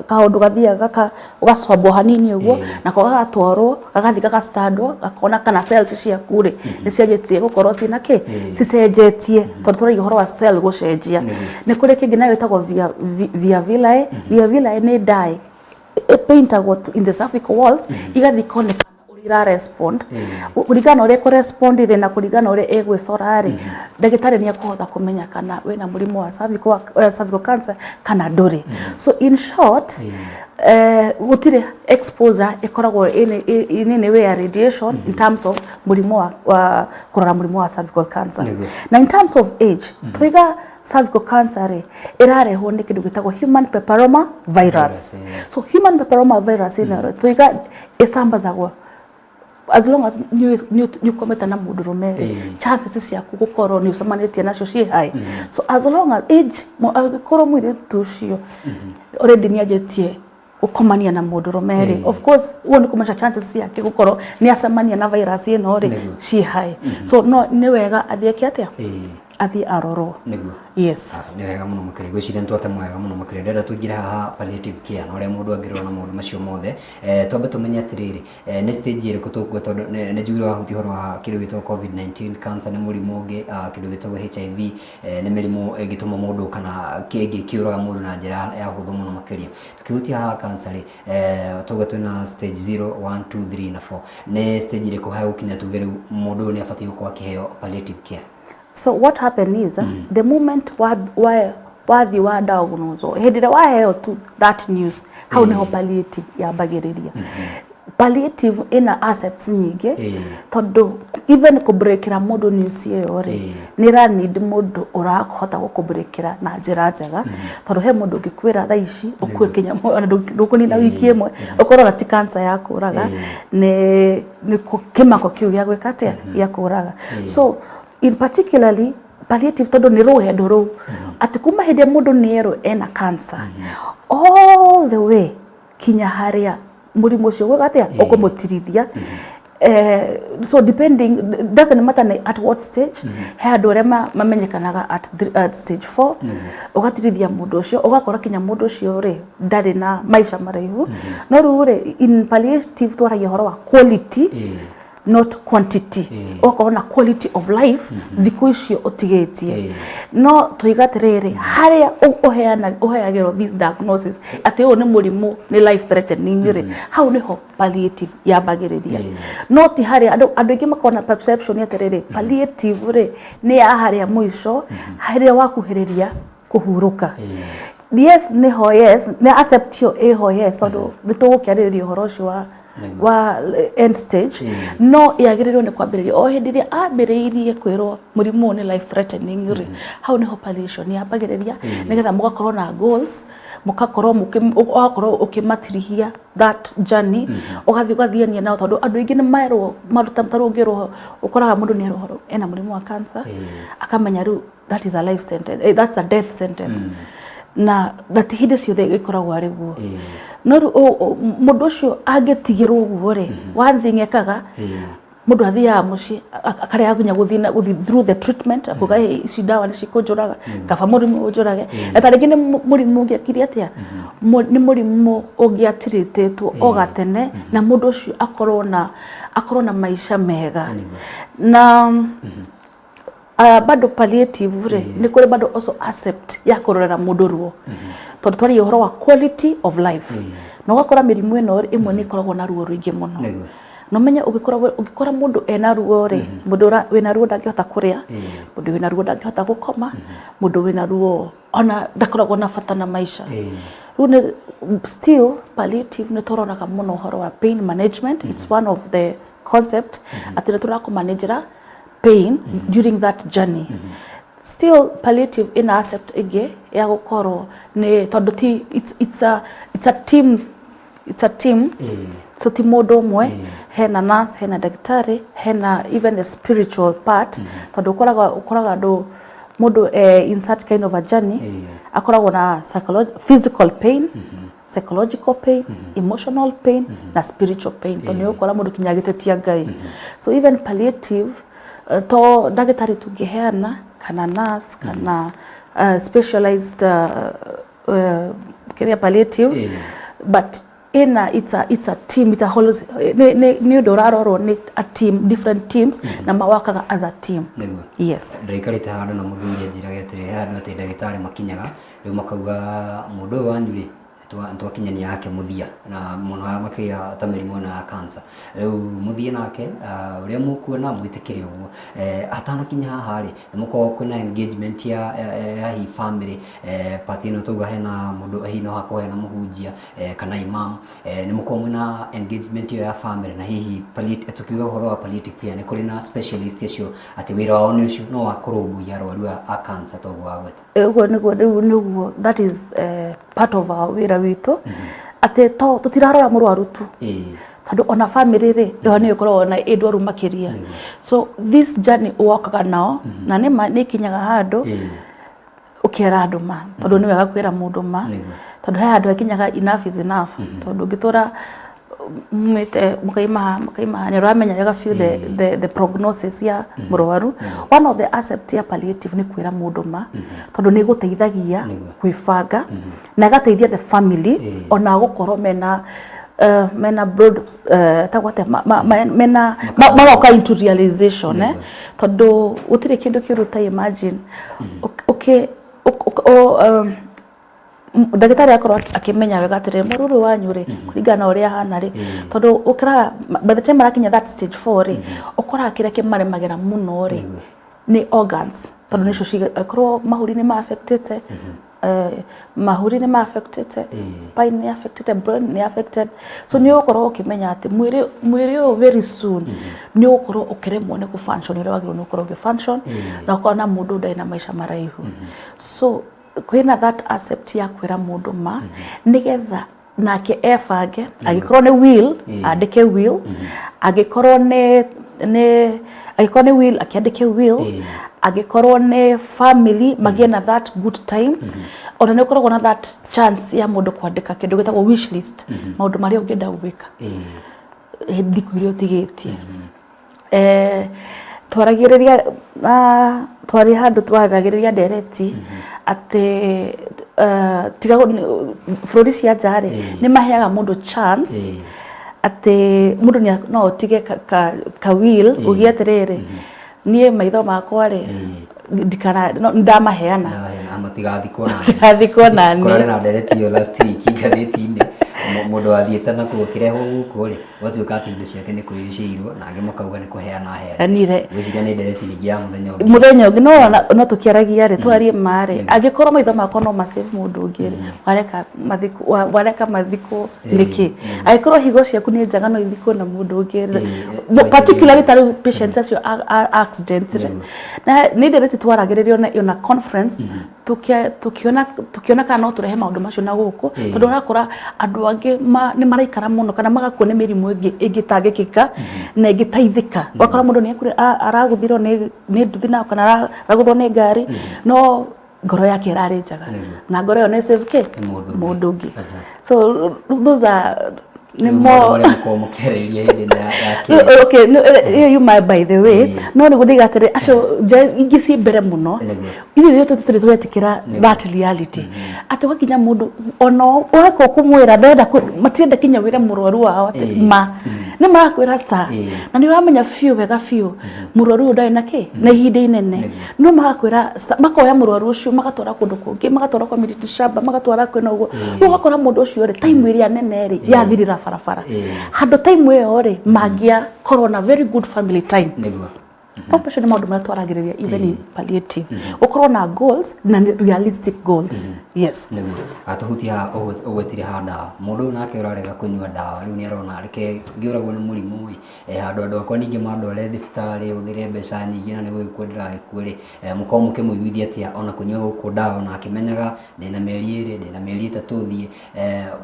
kaũndũ gathiaga ũgacwambwo hanini ũguo, nako gagatwarwo, gagathiĩ gagastandwo, gakona kana cells ciaku rĩ nĩ cianjĩtie gũkorwo ciĩna kĩ cicenjetie, tondũ tũraiga ũhoro wa cell gũcenjia. Nĩ kũrĩ kĩngĩ nayo ĩtagwo via villi. Via villi nĩ dye ĩpaintagwo in the cervical walls, igathiĩ ikonekana ũrĩa Ira respond kũringana na ũrĩa ĩkũrespond rĩ, na kũringana na ũrĩa ĩgwĩcora rĩ, ndagĩtarĩ nĩ ekũhota kũmenya kana wĩna mũrimũ wa cervical cancer kana ndũrĩ. So in short, gũtirĩ exposure ĩkoragwo in any way ya radiation in terms of mũrimũ wa kũrora mũrimũ wa cervical cancer. Na in terms of age, twiga cervical cancer rĩ, ĩrarehwo nĩ kĩndũ gĩtagwo human papilloma virus. Virus. So human papilloma virus ĩno rĩ, twiga ĩcambazagwo as long as nĩ ũkomete na mũndũ rũme rĩ, chances ciaku gũkorwo nĩ ũcemanĩtie nacio ciĩ high. So as long as age, angĩkorwo mũirĩtu ũcio already nĩ anjĩtie gũkomania na mũndũ rũme rĩ, of course ũguo nĩ kũmaanisha chances ciake gũkorwo nĩ acemania na virus ĩno rĩ, ciĩ high. So no nĩ wega athiĩ eke atĩa? Athiĩ arorwo. Yes. Ah, nĩ wega mũno makĩria. Ngwĩciria nĩ twatema wega mũno makĩria. Ndĩrenda tũingĩre haha palliative care na ũrĩa mũndũ angĩrora na maũndũ macio mothe. Twambe tũmenye atĩrĩrĩ, nĩ stage ĩrĩkũ tũkuo, tondũ nĩ njugire wahutia ũhoro wa kĩndũ gĩtagwo COVID-19, cancer nĩ mũrimũ ũngĩ, kĩndũ gĩtagwo HIV, nĩ mĩrimũ ĩngĩtũma mũndũ kana kĩngĩkĩũraga mũndũ na njĩra ya hũthũ mũno makĩria. Tũkĩhutia haha cancer rĩ, tuge twĩna stage 0, 1, 2, 3 na 4. Nĩ stage ĩrĩkũ hegũkinya tuge rĩu mũndũ ũyũ nĩ abatiĩ gũkorwo akĩheo palliative care? So what happened is, the moment wa wathiĩ wa diagnose, hĩndĩ ĩrĩa waheo tu that news, hau nĩho palliative yambagĩrĩria. Palliative ĩna aspects nyingĩ, tondũ even kũbreakĩra mũndũ news ĩyo rĩ, nĩ ĩra need mũndũ ũrahota gũkũbreakĩra na njĩra njega, tondũ he mũndũ ũngĩkwĩra thaa ici ũkue kinya ona ndũkũnina wiki ĩmwe, ũkorwo ona ti cancer ya kũraga, nĩ kĩmako kĩu gĩa gwĩka atĩa, gĩa kũraga. So in particularly palliative, tondũ nĩ rũgendo rũu atĩ kuma hĩndĩ ĩrĩa mũndũ nĩ erwo ena cancer all the way kinya harĩa mũrimũ ũcio gwĩka atĩa, ũkũmũtirithia. So depending, doesn't matter nĩ at what stage. He andũ arĩa mamenyekanaga at stage 4, ũgatirithia mũndũ ũcio, ũgakora kinya mũndũ ũcio rĩ, ndarĩ na maica maraihu. No rĩu rĩ, in palliative twaragia ũhoro wa quality, not quantity. Ũgakorwo na quality of life thikũ icio ũtigĩtie. No tũiga atĩrĩrĩ, harĩa ũheagĩrwo this diagnosis atĩ ũyũ nĩ mũrimũ, nĩ life threatening rĩ, hau nĩho palliative yambagĩrĩria. No ti harĩa andũ aingĩ makoragwo na perception atĩrĩrĩ, palliative rĩ, nĩ ya harĩa mũico, harĩa wakuhĩrĩria kũhurũka. Yes, nĩho, yes, nĩ accept ĩyo ĩho, yes, tondũ nĩ tũgũkĩarĩrĩria ũhoro ũcio wa end stage. No yagĩrĩirwo nĩ kwambĩrĩria o hĩndĩ ĩrĩa ambĩrĩirie kwĩrwo mũrimũ ũyũ nĩ life threatening rĩ, hau nĩho palliation yambagĩrĩria, nĩgetha mũgakorwo na goals, mũgakorwo ũgakorwo ũkĩmatirihia that journey, ũgathiĩ ũgathiania nao, tondũ andũ aingĩ nĩ merwo maũndũ ta rĩu ũngĩrwo, ũkoraga mũndũ nĩ erwo ena mũrimũ wa cancer, akamenya rĩu that is a life sentence, that's a death sentence, na ti hĩndĩ ciothe ĩkoragwo arĩ guo. No rĩu mũndũ ũcio angĩtigĩrwo ũguo rĩ, one thing ekaga, mũndũ athiaga mũciĩ akarega nginya gũthiĩ na gũthiĩ through the treatment, akuga, "Hey, ici ndawa nĩ cikũnjũraga, kaba mũrimũ ũnjũrage." Na ta rĩngĩ nĩ mũrimũ ũngĩekire atĩa, nĩ mũrimũ ũngĩatirĩtĩtwo o gatene na mũndũ ũcio akorwo na maica mega. Na bado palliative rĩ, nĩ kũrĩ bado also accept ya kũrorera mũndũ ruo, tondũ twaria ũhoro wa quality of life, na ũgakora mĩrimũ ĩno rĩ, ĩmwe nĩ ĩkoragwo na ruo rũingĩ mũno. Na ũmenye ũngĩkora mũndũ ena ruo rĩ, mũndũ wĩna ruo ndangĩhota kũrĩa, mũndũ wĩna ruo ndangĩhota gũkoma, mũndũ wĩna ruo ona ndakoragwo na bata na maica. Rĩu nĩ still palliative nĩ tũroraga mũno ũhoro wa pain management. It's one of the concept atĩ nĩ tũrakũmanagera pain during that journey. Still palliative ina accept ĩngĩ ya gũkorwo nĩ tondũ ti it's a team, it's a team. So ti mũndũ ũmwe, hena nurse, hena ndagĩtarĩ, hena even the spiritual part, tondũ ũkoraga andũ, mũndũ in such kind of a journey akoragwo na physical pain, psychological pain, emotional pain na spiritual pain, tondũ nĩ ũgũkora mũndũ kinya agĩtetia Ngai. So even palliative, to ndagĩtarĩ tũngĩheana kana nurse kana specialized kĩrĩa palliative, but ina it's a team, it's a whole, nĩ ũndũ ũrarorwo nĩ a team, different teams, na mawakaga as a team. Yes. Ndĩraikarĩte handũ na mũthuri anjĩraga atĩrĩ, he handũ atĩ ndagĩtarĩ makinyaga rĩu makauga mũndũ ũyũ wanyu rĩ Twakinyania yake mũthia na mũno makĩria ta mĩrimũ ĩno ya cancer. Rĩu mũthiĩ nake ũrĩa mũkuona mwĩtĩkĩre ũguo. Hatanakinya haha rĩ, nĩ mũkoragwo kwĩna engagement ya hi family, part ĩno tauga hena mũndũ, hihi no hakorwo hena mũhunjia kana imam, nĩ mũkoragwo mwĩna engagement ĩyo ya family? Na hihi tukiuga ũhoro wa palliative care, nĩ kũrĩ na specialist acio atĩ wĩra wao nĩ ũcio no wa kũrũmbũiya arwaru a cancer toguo wagweta? Ũguo nĩguo rĩu nĩguo, that is part of our wĩra witũ, atĩ to tũtirarora mũrwaru tu, tondũ ona family rĩ, ĩyo nĩyo ĩkoragwo na ĩ ndwaru makĩria. So this journey wokaga nao, na nĩ ma nĩ ikinyaga handũ ũkera andũ ma, tondũ nĩ wega kwĩra mũndũ ma, tondũ he handũ hakinyaga enough is enough, tondũ ũngĩtũra mumĩte mũkaima haha mũkaima haha, nĩ ũramenya wega biũ the prognosis ya mũrwaru. One of the aspect ya palliative nĩ kwĩra mũndũ ma, tondũ nĩ ĩgũteithagia gwĩbanga na ĩgateithia the family ona gũkorwo mena broad tagwo atĩa, mena magoka into realization, tondũ gũtirĩ kĩndũ kĩũru ta imagine ũkĩ ndagĩtarĩ akorwo akĩmenya wega atĩrĩrĩ, mũrwaru ũyũ wanyu rĩ, kũringana na ũrĩa ahana rĩ, tondũ ũkoraga by the time arakinya that stage 4 rĩ, ũkoraga kĩrĩa kĩmaremagĩra mũno rĩ nĩ organs, tondũ nĩcio akorwo mahũri nĩ ma affectĩte, mahũri nĩ ma affectĩte, spine nĩ affectĩte, brain nĩ affected. So nĩ ũgũkorwo ũkĩmenya atĩ mwĩrĩ ũyũ very soon nĩ ũgũkorwo ũkĩremwo nĩ gũ-function ũrĩa wagĩrĩirwo nĩ gũkorwo ũgĩ-function, na ũkona mũndũ ndarĩ na maica maraihu. So kwĩna that aspect ya kwĩra mũndũ ma, nĩgetha nake ebange. Angĩkorwo nĩ will, andĩke will. Angĩkorwo nĩ will, akĩandĩke will. Angĩkorwo nĩ family, magĩe na that good time. Ona nĩ ũkoragwo na that chance ya mũndũ kwandĩka kĩndũ gĩtagwo wish list, maũndũ marĩa ũngĩenda gwĩka thikũ iria ũtigĩtie. Twaragĩrĩria na twarĩ handũ twaragĩrĩria ndereti atĩ tiga bũrũri cia nja rĩ, nĩ maheaga mũndũ chance atĩ mũndũ no ũtige ka will, uge atĩrĩrĩ, niĩ maitho makwa rĩ, ndikana no, ndamaheana. Na matigathikwo nani. Tigathikwo nani. Kũrarĩ na ndereti ĩyo last week ngathĩti-inĩ. Mũndũ wathiĩte na kũu akĩrehwo gũkũ rĩ, gwatuĩka atĩ indo ciake nĩ kwĩicĩirwo, na angĩ makauga nĩ kũheana aheanire. Anire. Ngwĩciria nĩ ndereti ningĩ ya mũthenya ũngĩ. Mũthenya ũngĩ no tũkĩaragia rĩ, twarie ma rĩ, angĩkorwo maitho makwa no masave mũndũ ũngĩ rĩ, wareka mathikwo nĩkĩ? Angĩkorwo higo ciaku nĩ njega no ithikwo na mũndũ ũngĩ rĩ, particularly ta rĩu patients acio a accidents rĩ, na nĩ ndereti twaragĩrĩrio ona conference, tukiona kana no tũrehe maũndũ macio na gũkũ, tondũ ũrakora andũ angĩ nĩ maraikara mũno kana magakua nĩ mĩrimũ ĩngĩ ĩngĩtangĩkĩka na ĩngĩteithĩka. Ũgakora mũndũ nĩ aragũthirwo nĩ nduthi na kana aragũthwo nĩ ngari, no ngoro yake ĩrarĩ njega, na ngoro ĩyo nĩ save kĩ? Nĩ mũndũ ũngĩ. Mũndũ ũngĩ. So those are nĩ Rĩu mo maũndũ marĩa mũkoragwo mũkĩarĩrĩria hĩndĩ ĩno ya care. Okay, ĩyo yuma by the way, no nĩguo ndiga atĩrĩ, acio nja ingĩ ciĩ mbere mũno. Ithuĩ ithuĩ tũtirĩ twetĩkĩra that reality atĩ ũgakinya mũndũ ona ũgeka kũmwĩra ndenda matirenda kinya wĩre mũrwaru wao atĩ ma nĩ marakwĩra ca, na nĩ ũramenya biũ wega biũ mũrwaru ũyũ ndarĩ na kĩ na ihinda inene, no magakwĩra makoya mũrwaru ũcio magatwara kũndũ kũngĩ, magatwara kwa miti shamba, magatwara kwĩna ũguo. Rĩu ũgakora mũndũ ũcio rĩ, time ĩrĩa nene rĩ yathirĩra barabara, handũ time ĩyo rĩ mangĩakorwo na very good family time. Macio nĩ maũndũ marĩa twaragĩrĩria even in palliative, gũkorwo na goals na nĩ realistic goals, yes. Nĩguo atũhutia haha, ũgwetire ha ndawa. Mũndũ ũyũ nake ũrarega kũnyua ndawa, rĩu nĩ arona reke ngĩũragwo nĩ mũrimũ ĩ, handũ andũ akwa ningĩ mandware thibitarĩ hũthĩre mbeca nyingĩ na nĩ gũgĩkua ndĩragĩkua rĩ, mũkorwo mũkĩmũiguithia atĩa ona kũnyua gũkũ ndawa, ona akĩmenyaga ndĩna mĩeri 2, ndĩna mĩeri 3 thiĩ,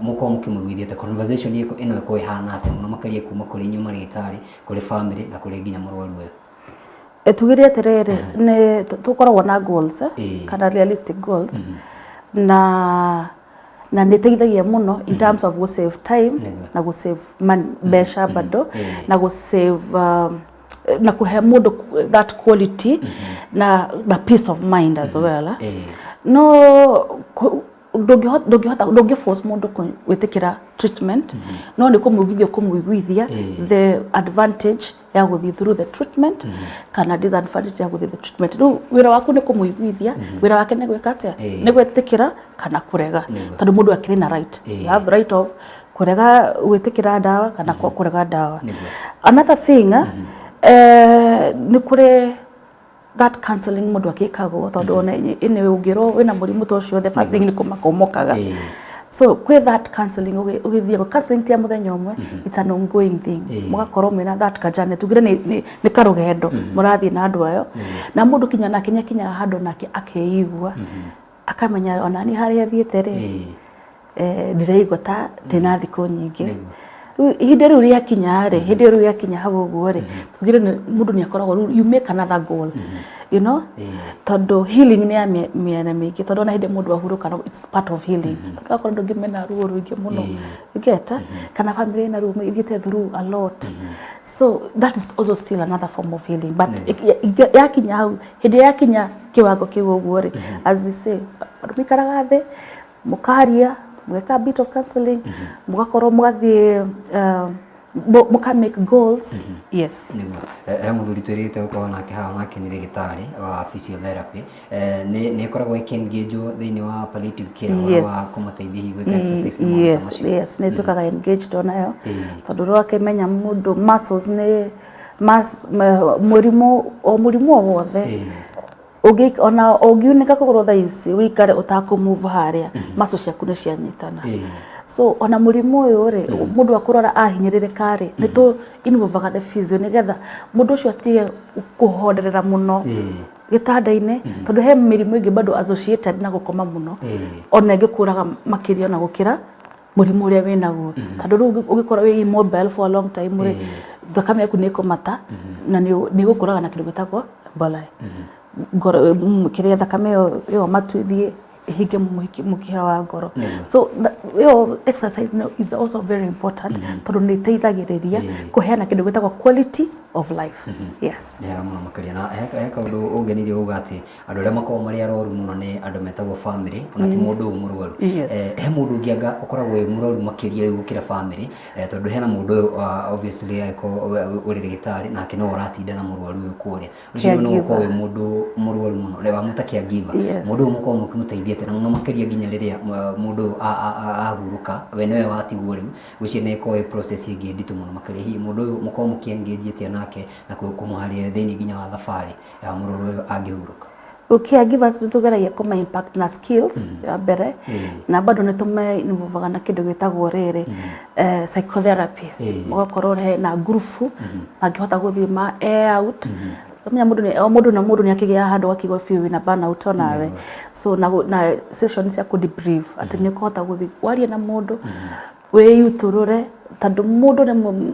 mũkorwo mũkĩmũiguithia atĩa? Conversation ĩno ĩkorwo ĩhana atĩa mũno makĩria kuma kũrĩ inyuĩ marĩgĩtarĩ, kũrĩ family na kũrĩ nginya mũrwaru ũyũ? Tugire atĩrĩrĩ, nĩ tũkoragwo na goals, kana realistic goals, na nĩ ĩteithagia mũno in terms of gũ save time na gũ save mbeca bado, na gũ save na kũhe mũndũ that quality na peace of mind as well. No Ndũngĩhota, ndũngĩ force mũndũ gwĩtĩkĩra treatment, no nĩ kũmũiguithia, kũmũiguithia the advantage ya gũthiĩ through the treatment kana disadvantage ya gũthiĩ the treatment. Rĩu wĩra waku nĩ kũmũiguithia, wĩra wake nĩ gwĩka atĩa? Nĩ gwĩtĩkĩra kana kũrega, tondũ mũndũ akĩrĩ na right. You have right of kũrega gwĩtĩkĩra ndawa kana kũrega ndawa. Another thing, nĩ kũrĩ that counseling mũndũ akĩkagwo, tondũ ona ĩnĩ ũngĩrwo wĩna mũrimũ ta ũcio, the first thing nĩ kũmaka ũmokaga. So kwĩ that counseling ũgĩthiagwo counseling ti ya mũthenya ũmwe, it's an ongoing thing. Mũgakorwo mwĩna that kajane, tugire nĩ karũgendo mũrathiĩ na andũ ayo, na mũndũ kinya nake nĩ akinyaga handũ nake akeigua, akamenya ona niĩ harĩa thiĩte rĩ, ndĩraigua ta ndĩna thikũ nyingĩ. Rĩu ihinda rĩu rĩakinya rĩ, hĩndĩ ĩyo rĩu yakinya hau ũguo rĩ, tugire mũndũ nĩ akoragwo rĩu you make another goal, tondũ healing nĩ ya mĩena mĩingĩ, tondũ ona hĩndĩ mũndũ ahurũka no it's part of healing, tondũ akorwo andũ angĩ mena ruo rũingĩ mũno, you get, kana family ĩna ruo ithiĩte through a lot, so that is also still another form of healing. But yakinya hau, hĩndĩ yakinya kiwango kĩu ũguo rĩ, as you say, andũ maikaraga thĩ, mũkaria, mũgeka a bit of counseling, mũgakorwo mũgathiĩ mũka make goals, yes. Nĩguo. He mũthuri twĩrĩgĩte gũkorwo nake haha, nake nĩ ndagĩtarĩ wa physiotherapy. Nĩ ĩkoragwo ĩkĩ-engage thĩinĩ wa palliative care, ũhoro wa kũmateithia hihi gwĩka exercise na maũndũ ta macio? Yes, nĩ tuĩkaga engaged onayo, tondũ rwakĩmenya mũndũ muscles nĩ mũrimũ, o mũrimũ o wothe, ũngĩ ona ũngiunĩka kũgũrũ thaa ici, wĩikare ũtakũ move harĩa, muscles ciaku nĩ cianyitana. So ona mũrimũ ũyũ rĩ, mũndũ akũrora ahinyĩrĩrĩka rĩ, nĩ tũ involvaga the physio nĩgetha mũndũ ũcio atige kũhonderera mũno gĩtanda-inĩ, tondũ he mĩrimũ ĩngĩ bado associated na gũkoma mũno, ona ĩngĩkũraga makĩria ona gũkĩra mũrimũ ũrĩa wĩnaguo, tondũ rĩu ũngĩkorwo wĩ immobile for a long time rĩ, thakame yaku nĩ ĩkũmata na nĩ ĩgũkũraga na kĩndũ gĩtagwo emboli, ngoro, kĩrĩa thakame ĩyo matu ĩthiĩ ĩhinge mũkiha wa ngoro. So ĩyo exercise is also very important, tondũ nĩ ĩteithagĩrĩria kũheana kĩndũ gĩtagwo quality of life, yes. Nĩ hega mũno makĩria. Na he kaũndũ ũngenirie uga atĩ andũ arĩa makoragwo marĩ arwaru mũno nĩ andũ metagwo family, ona ti mũndũ ũyũ mũrwaru. He mũndũ ũngĩ anga ũkoragwo wĩ mũrwaru makĩria rĩu gũkĩra family, tondũ hena mũndũ ũyũ, obviously angĩkorwo ũrĩ ndagĩtarĩ nake no ũratinda na mũrwaru ũyũ kũrĩa, ũcio no Caregiver. ũkorwo wĩ mũndũ mũrwaru mũno rĩ wamũta caregiver. Mũndũ ũyũ mũkorwo mũkĩmũteithia atĩa, na mũno makĩria nginya rĩrĩa mũndũ ũyũ ahurũka, we nĩwe watigwo rĩu, gwĩciria nĩ ĩkoragwo ĩ process ĩngĩ nditũ mũno makĩria. Hihi mũndũ ũyũ mũkorwo mũkĩ-engage atĩa nake na kũmũharĩria thĩinĩ nginya wa thabarĩ ya mũrwaru ũyũ angĩhurũka? Caregivers nĩ tũgeragia kũma impact na skills ya mbere, na bado nĩ tũme involvaga na kĩndũ gĩtagwo rĩrĩ psychotherapy. Mũgakorwo he na ngurubu mangĩhota gũthiĩ ma air out. Ũmenya mũndũ nĩ o mũndũ na mũndũ nĩ akĩgĩaga handũ akigua biũ wĩna burnout onawe. So na session cia kũ debrief, atĩ nĩ ũkũhota gũthiĩ warie na mũndũ, wĩyutũrũre, tondũ mũndũ nĩ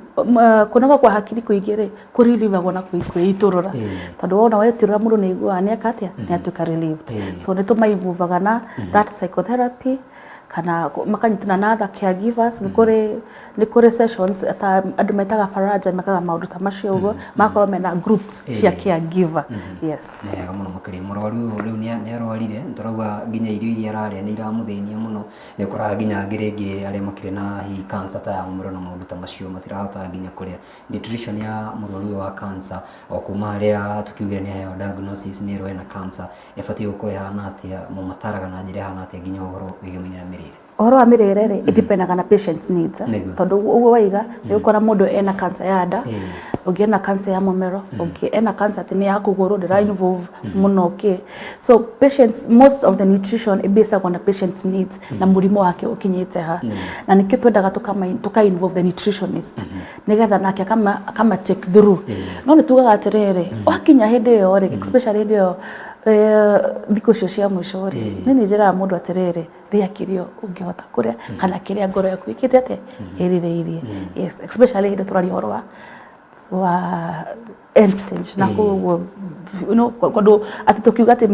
kũnoga kwa hakiri kũingĩ rĩ kũririvagwo na kwĩitũrũra, tondũ wona wetũrũra, mũndũ nĩ aiguaga nĩ eka atĩa, nĩ atuĩka relieved. So nĩ tũmaivuvaga na that psychotherapy kana makanyitana na other caregivers. Nĩ kũrĩ sessions ta andũ metaga faraja, mekaga maũndũ ta macio ũguo, magakorwo mena groups cia caregiver, yes. Nĩ wega mũno makĩria. Mũrwaru ũyũ rĩu nĩ arwarire, nĩ tũrauga nginya irio iria ararĩa nĩ iramũthĩnia mũno. Nĩ ũkoraga nginya angĩ rĩngĩ arĩa makĩrĩ na hihi cancer ta ya mũmero na maũndũ ta macio matirahota nginya kũrĩa. Nutrition ya mũrwaru ũyũ wa cancer, o kuma harĩa tũkiugire nĩ aheo diagnosis nĩ erwo ena cancer, ĩbatiĩ gũkorwo ĩhana atĩa? Mũmataraga na njĩra ĩhana atĩa nginya ũhoro wĩgemaine na mĩrĩre? Ũhoro wa mĩrĩre rĩ, it dependaga na patient's needs, eh? Tondũ ũguo waiga, nĩ ũkora mũndũ ena cancer ya nda, ũngĩ ena cancer ya mũmero, ũngĩ ena cancer atĩ nĩ ya kũgũrũ, ndĩra involve mũno kĩ. So patients, most of the nutrition ĩbasagwo na patient's needs na mũrimũ wake ũkinyĩte ha, na nĩkĩo twendaga tũka involve the nutritionist nĩgetha nake akama take through. No nĩ tugaga atĩrĩrĩ, wakinya hĩndĩ ĩyo rĩ, especially hĩndĩ ĩyo thikũ icio cia mũico rĩ, nĩ njĩraga mũndũ atĩrĩrĩ, rĩa kĩrĩa ũngĩhota kũrĩa kana kĩrĩa ngoro yaku ĩkĩte atĩa ĩrirĩirie. Yes, especially hĩndĩ tũraria ũhoro wa end stage na koguo kũndũ atĩ tũkiuga atĩ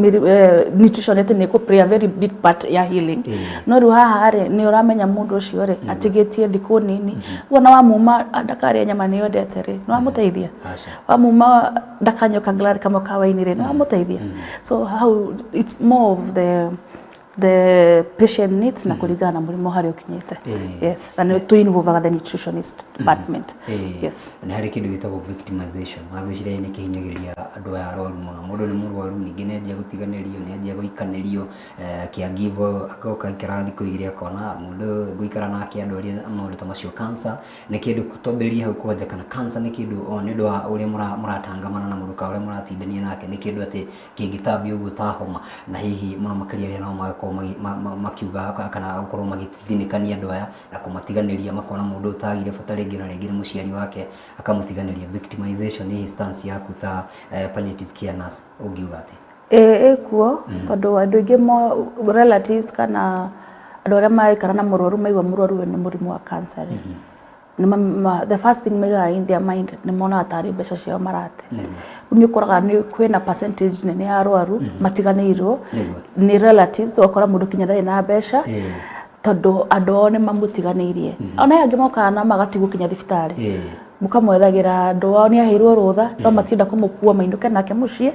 nutrition atĩ nĩ ĩkũ play a very big part ya healing. No rĩu haha rĩ, nĩ ũramenya mũndũ ũcio rĩ atigĩtie thikũ nini, wona wamuma ndakarĩa nyama nĩ yendete rĩ, nĩ wamũteithia? Aca. Wamuma ndakanyua kanglathi kamwe ka waini rĩ, nĩ wamũteithia? So how it's more of the the patient needs na kũringana na mũrimũ harĩa ũkinyĩte. Yes, na nĩ tũ involve the nutritionist department. Yes. Nĩ harĩ kĩndũ gĩtagwo victimization, na ngwĩciria nĩ kĩhinyagĩrĩria andũ aya arwaru mũno. Mũndũ nĩ mũrwaru, ningĩ nĩ anjia gũtiganĩrio, nĩ anjia gũikanĩrio, caregiver agoka aikara thikũ igĩrĩ akona mũndũ ũyũ ngũikara nake andwarie maũndũ ta macio. Cancer nĩ kĩndũ, twambĩrĩrie hau kwanja, kana cancer nĩ kĩndũ o nĩ ũndũ wa ũrĩa mũratangamana na mũndũ kana ũrĩa mũratindania nake, nĩ kĩndũ atĩ kĩngĩtambio ũguo ta homa, na hihi mũno makĩria arĩa nao magakorwo makiuga kana gũkorwo magĩthinĩkania andũ aya na kũmatiganĩria, makona mũndũ ũtagire bata rĩngĩ na rĩngĩ nĩ mũciari wake akamũtiganĩria. Victimization, hihi stance yaku ta palliative care nurse ũngiuga atĩa? Ĩĩ, ĩkuo, tondũ andũ aingĩ relatives kana andũ arĩa maraikara na mũrwaru maigua mũrwaru wĩna mũrimũ wa cancer rĩ, the first thing maigaga in their mind nĩ monaga tarĩ mbeca ciao marate. Rĩu nĩ ũkoraga nĩ kwĩna percentage nene ya arwaru matiganĩirwo nĩ relatives, ũgakora mũndũ kinya ndarĩ na mbeca tondũ andũ ao nĩ mamũtiganĩirie. Ona angĩ mokaga na magatigwo kinya thibitarĩ, mũkamwethagĩra andũ ao, nĩ aheirwo rũtha no matienda kũmũkua mainũke nake mũciĩ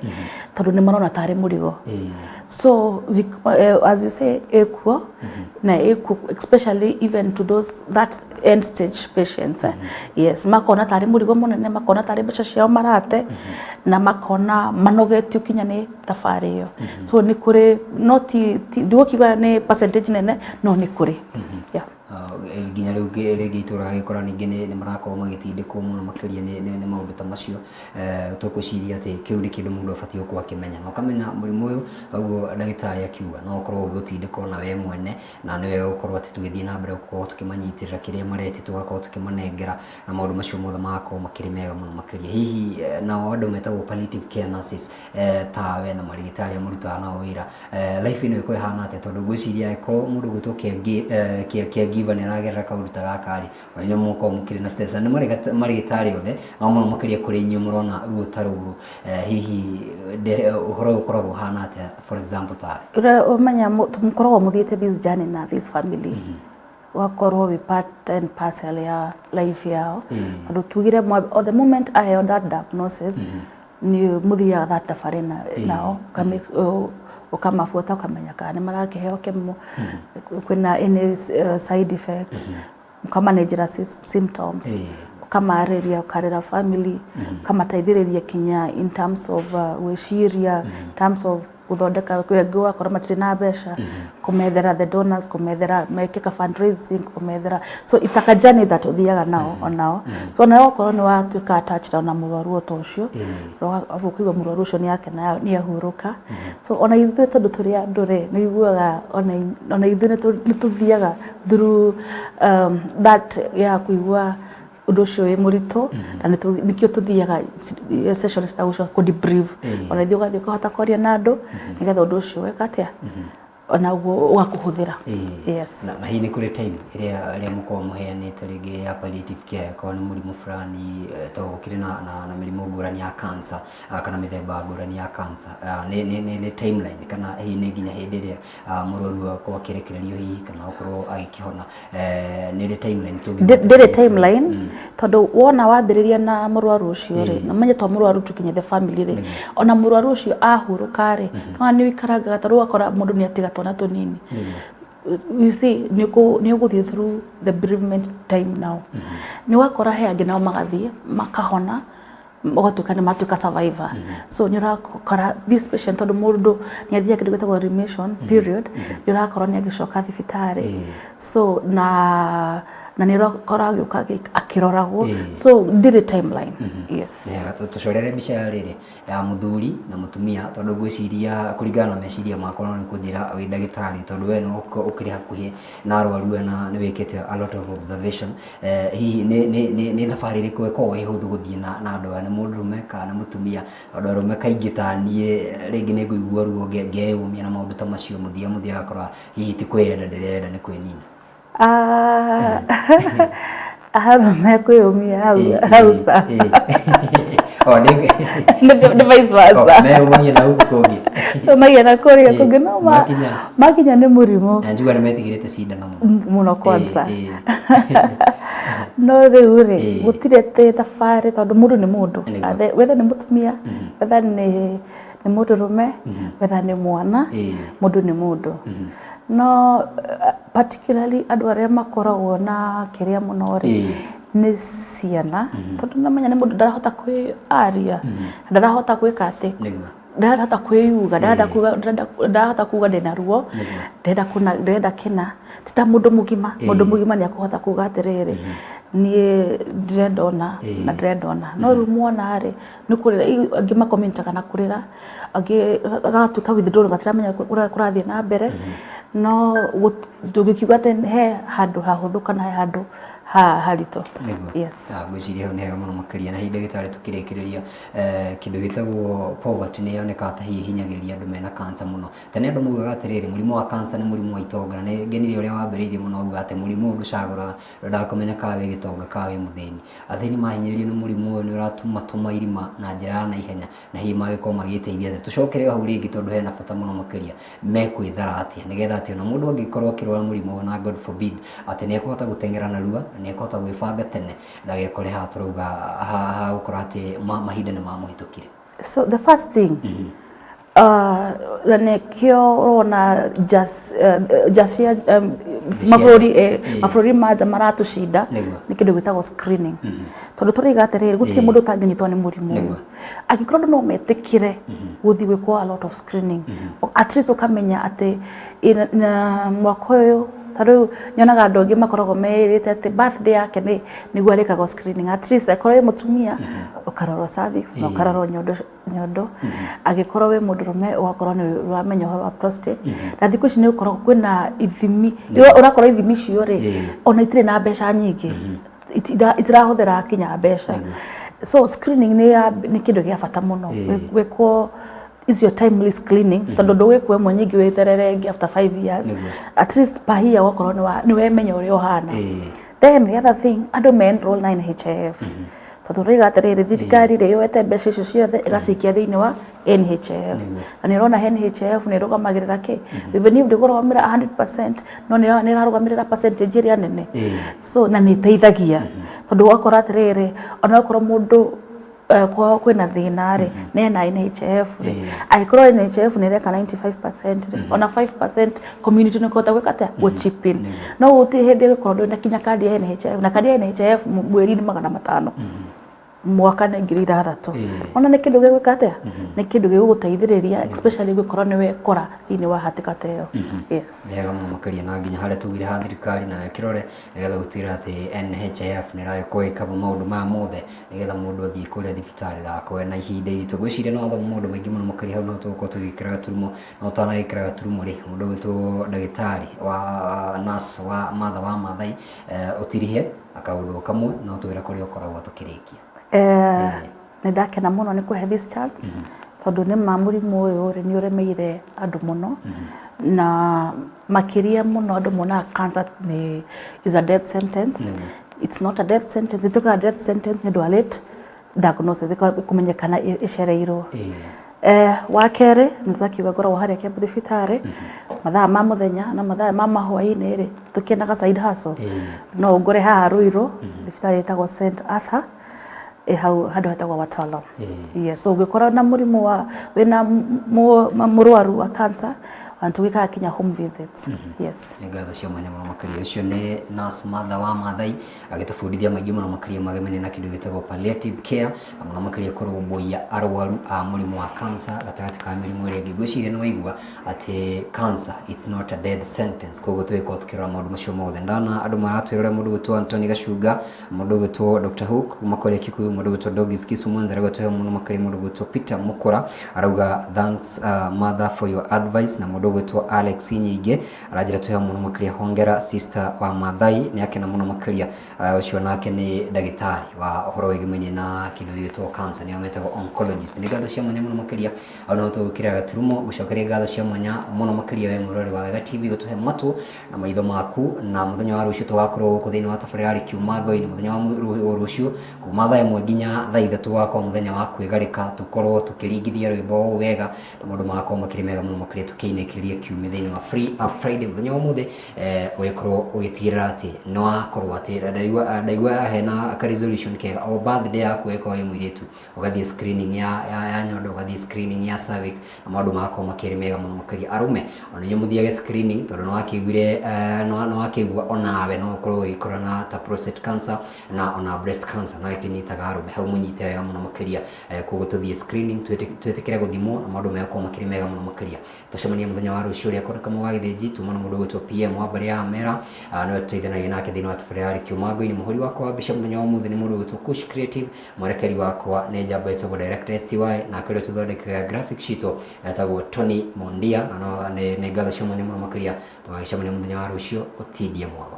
tondũ nĩ marona tarĩ mũrigo. So as you say, ĩkuo na ĩkuo, especially even to those that end stage patients, eh? Yes, makona tarĩ mũrigo mũnene, makona tarĩ mbeca ciao marate, na makona manogetio kinya nĩ thabarĩ ĩyo. So nĩ kũrĩ, no ti ndigũkiuga nĩ percentage nene, no nĩ kũrĩ, yeah. Nginya rĩu rĩngĩ itũra gagĩkora ningĩ nĩ marakorwo magĩtindĩkwo mũno makĩria nĩ maũndũ ta macio. Tũkwĩciria atĩ kĩu nĩ kĩndũ mũndũ abatiĩ gũkorwo akĩmenya, na ũkamenya mũrimũ ũyũ ũguo ndagĩtarĩ akiuga no ũkorwo ũgĩgũtindĩka ona we mwene, na nĩ wega gũkorwo atĩ tũgĩthiĩ na mbere gũkorwo tũkĩmanyitĩrĩra kĩrĩa maretia, tũgakorwo tũkĩmanengera na maũndũ macio mothe magakorwo makĩrĩ mega mũno makĩria. Hihi nao andũ metagwo palliative care nurses tawe na marigĩtarĩ arĩa mũrutaga nao wĩra, life ĩno ĩkorwo ĩhana atĩa? Tondũ ngwĩciria angĩkorwo mũndũ ũgwĩtwo caregiver nĩ aragerera kaũndũ ta gaka rĩ, ona inyuĩ mũkorwo mũkĩrĩ na stress, na nĩ marigĩtarĩ othe, no mũno makĩria kũrĩ inyuĩ mũrona ruo ta rũrũ, hihi ũhoro ũyũ ũkoragwo ũhana atĩa, for example tawe? Ũrĩa ũmenya mũkoragwo mũthiĩte this journey na this family, ũgakorwo wĩ part and parcel ya life yao, tondũ tugire o the moment aheo that diagnosis, nĩ mũthiaga that thabarĩ nao, ũkamabuata, ũkamenya kana nĩ marakĩheo chemo, kwĩna any side effects, ũkamanagera symptoms, ũkamarĩria, ũkarĩra family, ũkamateithĩrĩria kinya in terms of gwĩciria, in terms of gũthondeka. Kwĩ angĩ ũgakora matirĩ na mbeca, kũmethera the donors, kũmethera meke ka fundraising, kũmethera. So it's like a journey that ũthiaga nao onao. So nawe okorwo nĩ watuĩka attached na mũrwaru o ta ũcio, arabu ũkaigua mũrwaru ũcio nĩ akena, nĩ ahurũka. So ona ithuĩ tondũ tũrĩ andũ rĩ, nĩ ũiguaga ona ithuĩ nĩ tũthiaga through that ya kũigua ũndũ ũcio wĩ mũritũ, na nĩkĩo tũthiaga session cia gũcoka kũ debrief. Ona ithuĩ ũgathiĩ ũkahota kwaria na andũ nĩgetha ũndũ ũcio weka atĩa, onaguo ũgakũhũthĩra. Yes. Na hihi nĩ kũrĩ time ĩrĩa mũkoragwo mũheanĩte rĩngĩ ya palliative care, korwo nĩ mũrimũ fulani, tondũ gũkĩrĩ na mĩrimũ ngũrani ya cancer, kana mĩthemba ngũrani ya cancer, nĩ timeline kana hihi nĩ nginya hĩndĩ ĩrĩa mũrwaru akorwo akĩrekererio hihi kana okorwo agĩkĩhona, nĩ rĩ timeline tũngiuga? Ndĩrĩ timeline, tondũ wona wambĩrĩria na mũrwaru ũcio rĩ, na menye to mũrwaru tu, kinya the family rĩ, ona mũrwaru ũcio ahurũka rĩ, no nĩ ũikarangaga, tondũ ũgakora mũndũ nĩ atiga twana tũnini. You see, nĩ ũgũthiĩ through the bereavement time now. Nĩ ũgakora he angĩ nao magathiĩ makahona, ũgatuĩka nĩ matuĩka survivor. So nĩ ũrakora this patient, tondũ mũndũ nĩ athiaga kĩndũ gĩtagwo remission period, nĩ ũrakora nĩ agĩcoka thibitarĩ, so na nĩ ũrakora agĩũka akĩroragwo. So ndĩrĩ timeline, yes. Wega, tũcorere mbica ya rĩrĩ ya mũthuri na mũtumia, tondũ ngwĩciria kũringana na meciria makwa, no nĩ kũnjĩra wĩ ndagĩtarĩ, tondũ we no ũkĩrĩ hakuhĩ na arwaru aya na nĩ wĩkĩte a lot of observation, hihi nĩ thabarĩ ĩrĩkũ ĩkoragwo ĩ hũthũ gũthiĩ na andũ aya, nĩ mũndũrũme kana nĩ mũtumia? Tondũ arũme kaingĩ ta niĩ rĩngĩ nĩ ngũigua ruo ngeyũmia na maũndũ ta macio, mũthia mũthia agakora hihi ti kwĩyenda ndĩreyenda, nĩ kwĩnina. Ah, arũme kwĩyũmia hau hau sa. O nĩ Nĩ vice versa. Meyũmanie na gũkũ kũngĩ. Magia na kũrĩa Ĩĩ, kũngĩ no makinya. Makinya nĩ mũrimũ. Na njigua nĩ metigĩrĩte cindano mũno. Mũno kwanza. Ĩĩ. No rĩu rĩ, gũtirĩ atĩ thabarĩ, tondũ mũndũ nĩ mũndũ. Whether nĩ mũtumia, whether nĩ mũndũrũme, whether nĩ mwana, mũndũ nĩ mũndũ. No particularly andũ arĩa makoragwo na kĩrĩa mũno rĩ, nĩ ciana, tondũ namenya nĩ mũndũ ndarahota kwĩaria, ndarahota gwĩka atĩ, ndarahota kwĩyuga, ndarenda kuga, ndarahota kuga ndĩna ruo, ndĩrenda kũna, ndĩrenda kĩna. Ti ta mũndũ mũgima. Mũndũ mũgima nĩ akũhota kuga atĩrĩrĩ, niĩ ndĩrenda ũna na ndĩrenda ũna. No rĩu mwana rĩ, nĩ kũrĩra. Angĩ makominitaga na kũrĩra, angĩ agatuĩka withdrawn, gatiramenya ũrĩa kũrathiĩ na mbere. No ndũngĩkiuga atĩ he handũ hahũthũ kana he handũ haritũ. Yes. Ngwĩciria hau nĩ hega mũno makĩria. Na hihi ndagĩtarĩ, tũkĩrĩkĩrĩria, kĩndũ gĩtagwo poverty nĩ yonekaga ta hihi ĩhinyagĩrĩria andũ mena cancer mũno. Tene andũ maugaga atĩrĩrĩ, mũrimũ wa cancer nĩ mũrimũ wa itonga, na nĩ ngenire ũrĩa wambĩrĩirie mũno uga atĩ mũrimũ ũyũ ndũcagũraga, ndwendaga kũmenya kana wĩ gĩtonga kana wĩ mũthĩni. Athĩni mahinyĩrĩrio nĩ mũrimũ ũyũ nĩ ũratũmatũma irima na njĩra ya naihenya, na hihi mangĩkorwo magĩteithia atĩa? Tũcokere o hau rĩngĩ tondũ hena bata mũno makĩria. Mekwĩthara atĩa nĩgetha atĩ ona mũndũ angĩkorwo akĩrwara mũrimũ ũyũ, na God forbid, atĩ nĩ ekũhota gũteng'era narua na nĩ ekũhota gwĩbanga tene, ndagekore haha tũrauga ha gũkorwo atĩ mahinda nĩ mamũhĩtũkire? So the first thing, na nĩkĩo ũrona nja cia mabũrũri, mabũrũri ma nja maratũcinda, nĩ kĩndũ gĩtagwo screening, tondũ tũraiga atĩrĩrĩ, gũtirĩ mũndũ ũtangĩnyitwo nĩ mũrimũ ũyũ angĩkorwo andũ no metĩkĩre gũthiĩ gwĩkwo a lot of screening. At least ũkamenya atĩ na mwaka ũyũ, ta rĩu nyonaga andũ angĩ makoragwo merĩte atĩ birthday yake nĩ nĩguo arĩkagwo screening. At least akorwo wĩ mũtumia, ũkarorwo cervix na ũkarorwo nyondo. Angĩkorwo wĩ mũndũrũme, ũgakorwo nĩ ũramenya ũhoro wa prostate. Na thikũ ici nĩ gũkoragwo kwĩna ithimi, ũrakora ithimi icio rĩ, ona itirĩ na mbeca nyingĩ, itirahũthĩra kinya mbeca. So screening nĩ kĩndũ gĩa bata mũno. Gwĩkwo icio timely screening, tondũ ndũgwĩkwo ĩmwe nyingĩ wĩterere ĩngĩ after 5 years. At least per year ũgakorwo nĩ wemenya ũrĩa ũhana. Then the other thing, andũ me enroll na NHIF, tondũ ũraiga atĩrĩrĩ, thirikari rĩ, yoete mbeca icio ciothe ĩgacikia thĩinĩ wa NHIF, na nĩ ũrona NHIF nĩ ĩrũgamagĩrĩra kĩ, even if ndĩkũrũgamĩrĩra 100%, no nĩ ĩrarũgamĩrĩra percentage ĩrĩa nene. So na nĩ ĩteithagia, tondũ ũgakora atĩrĩrĩ, ona okorwo mũndũ kwao kwĩna thĩna rĩ, nena NHIF rĩ, angĩkorwo NHIF nĩ ĩreka 95% rĩ, ona 5% community nĩ kũhota gwĩka atĩa, gũ chip in. No gũtirĩ hĩndĩ ĩgĩkorwo ndũrĩ na kinya kandi ya NHIF, na kandi ya NHIF mweri nĩ 500, mwaka nĩ 6,000. Ona nĩ kĩndũ gĩgwĩka atĩa, nĩ kĩndũ gĩgũgũteithĩrĩria, especially gũkorwo nĩ wekora thĩinĩ wa hatĩka ta ĩyo. Yes. Nĩ wega mũno makĩria, na nginya harĩa tugire ha thirikari nayo ĩkĩrore nĩgetha gũtigĩrĩra atĩ NHIF nĩ ĩragĩkorwo ĩkaba maũndũ maya mothe, nĩgetha mũndũ athiĩ kũrĩa thibitarĩ ndagakorwe na ihinda iritũ. Ngwĩciria no wathoma maũndũ maingĩ mũno makĩria hau, no tũgũkorwo tũgĩkĩra gaturumo. No ũtanagĩkĩra gaturumo rĩ, mũndũ ũgwĩtwo ndagĩtarĩ wa nurse wa Martha wa Mathai, ũtirihe na kaũndũ o kamwe no twĩre kũrĩa ũkoragwo tũkĩrĩkia. Nĩ ndakena mũno nĩ kũhe this chance, tondũ nĩ ma mũrimũ ũyũ rĩ, nĩ ũremeire andũ mũno, na makĩria mũno andũ monaga cancer nĩ is a death sentence. It's not a death sentence. Ĩtuĩkaga death sentence nĩ ũndũ wa late diagnosis, kũmenyekana ĩcereirwo. Wa kerĩ, nĩ twakiuga ngoragwo harĩa Kiambu thibitarĩ mathaa ma mũthenya na mathaa ma mahwaĩ-inĩ rĩ, tũkĩenaga side hustle. No ũngore haha Ruiru, thibitarĩ ĩtagwo St Arthur, ĩ hau handũ hetagwo Watala. Yes, so ũngĩkorwo na mũrimũ wa wĩna mũrwaru wa cancer, ona tũgĩkaga kinya home visits. Yes. Nĩ ngatho cia mwanya mũno makĩria. Ũcio nĩ nurse Martha wa Mathai, agĩtũbundithia maingĩ mũno makĩria magemene na kĩndũ gĩtagwo palliative care, na mũno makĩria kũrũmbũiya arwaru a mũrimũ wa cancer gatagatĩ ka mĩrimũ ĩrĩa ĩngĩ. Ngwĩciria nĩ waigua atĩ cancer, it's not a death sentence. Koguo tũgĩkorwo tũkĩrora maũndũ macio mothe, ndana andũ maratwĩrora, mũndũ gwĩtwo Anthony Gacunga, mũndũ gwĩtwo Dr Hook kuma kũrĩa Kikuyu, mũndũ gwĩtwo Dogis Kisumu Mwanza arauga twĩho mũno makĩria, mũndũ gwĩtwo Peter Mukura arauga, "Thanks, Martha, for your advice," na mũndũ Mũndũ ũgwĩtwo Alex Nyingĩ aranjĩra twĩ hamwe mũno makĩria. Hongera sister wa Maathai, nĩ akena mũno makĩria. Ũcio nake nĩ ndagĩtarĩ wa ũhoro wĩgĩmainie na kĩndũ gĩgwĩtwo cancer, nĩo metagwo oncologist. Nĩ ngatho cia mwanya mũno makĩria. Hau no tũgũkĩra gaturumo gũcokeria ngatho cia mwanya mũno makĩria we mwĩroreri wa Wega TV gũtũhe matũ na maitho maku. Na mũthenya wa rũciũ tũgakorwo gũkũ thĩinĩ wa tabarĩra ya Kiumango-inĩ, mũthenya wa rũciũ kuma thaa 1 nginya thaa 3 tũgakorwo mũthenya wa kwĩgarĩka, tũkorwo tũkĩringithia rwĩmbo ũũ wega na maũndũ magakorwo makĩrĩ mega mũno makĩria, tũkĩinĩkĩria kiumia thĩinĩ wa Free Up Friday. Mũthenya wa ũmũthĩ ũgĩkorwo ũgĩtigĩrĩra atĩ nĩ wakorwo atĩ ndaigua hena ka resolution kega, o birthday yaku ĩkorwo ĩ mũirĩtu, ũgathiĩ screening ya nyondo, ũgathiĩ screening ya cervix na maũndũ magakorwo makĩrĩ mega mũno makĩria. Arũme ona inyuĩ mũthiage screening, tondũ nĩ wakĩiguire, nĩ wakĩigua onawe no ũkorwo ũgĩkora na ta prostate cancer na ona breast cancer no ĩkĩnyitaga arũme. Hau mũnyite wega mũno makĩria. Koguo tũthiĩ screening, twĩtĩkĩre gũthimwo na maũndũ magakorwo makĩrĩ mega mũno makĩria. Tũcemanie mũthenya wa rũciũ ũrĩa kũrĩ Kamau wa Gĩthĩnji, tuma na mũndũ ũgwĩtwo PM wa mbarĩ ya Mera, nĩwe tũteithanagia nake thĩinĩ wa tabarĩra ya Kĩũmango-inĩ. Mũhũri wakwa wa mbica mũthenya wa ũmũthĩ nĩ mũndũ ũgwĩtwo Kush Creative, mwerekeri wakwa nĩ njamba ĩtagwo Director STY, nake ũrĩa tũthondekaga graphics citũ etagwo Tony Mondia. Na no nĩ ngatho cia mwanya mũno makĩria. Tũgagĩcemania mũthenya wa rũciũ, ũtindie mwago.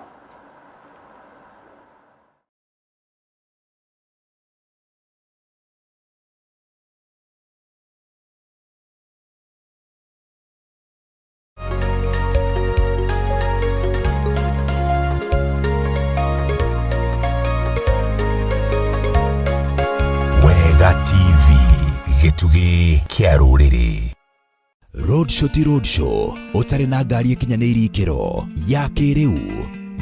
Wega TV, gĩtugĩ kĩa rũrĩrĩ. Roadshow ti roadshow ũtarĩ na ngari ĩkinyanĩirie ikĩro ya kĩrĩu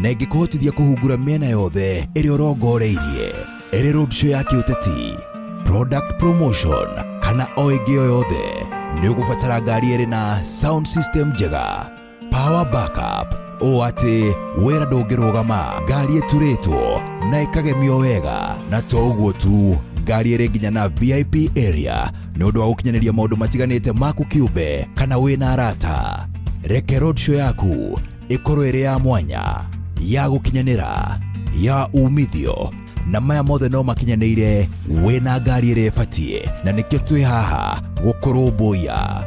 na ĩngĩkũhotithia kũhungura mĩena yothe ĩrĩa ũrongoreirie, ĩrĩ roadshow ya kĩũteti, product promotion kana o ĩngĩ o yothe, nĩ ũgũbatara ngari ĩrĩ na sound system njega, power backup, ũũ atĩ wĩra ndũngĩrũgama, ngari ĩturĩtwo na ĩkagemio wega, na to ũguo tu, ngari ĩrĩ nginya na VIP area nĩ ũndũ wa gũkinyanĩria maũndũ matiganĩte maku kĩũmbe kana wĩna arata. Reke roadshow yaku ĩkorwo ĩrĩ ya mwanya, ya gũkinyanĩra, ya umithio, na maya mothe no makinyanĩire wĩna ngari ĩrĩa ĩbatiĩ, na nĩkĩo twĩ haha gũkũrũmbũiya.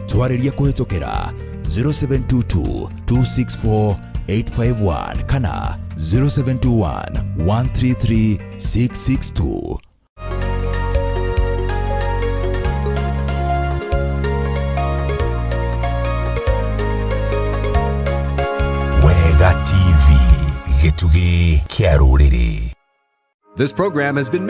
Twarĩrie kũhĩtũkĩra 0722 264 851 kana 0721 133 662. Wega TV, gĩtugĩ kĩa rũrĩrĩ. This program has been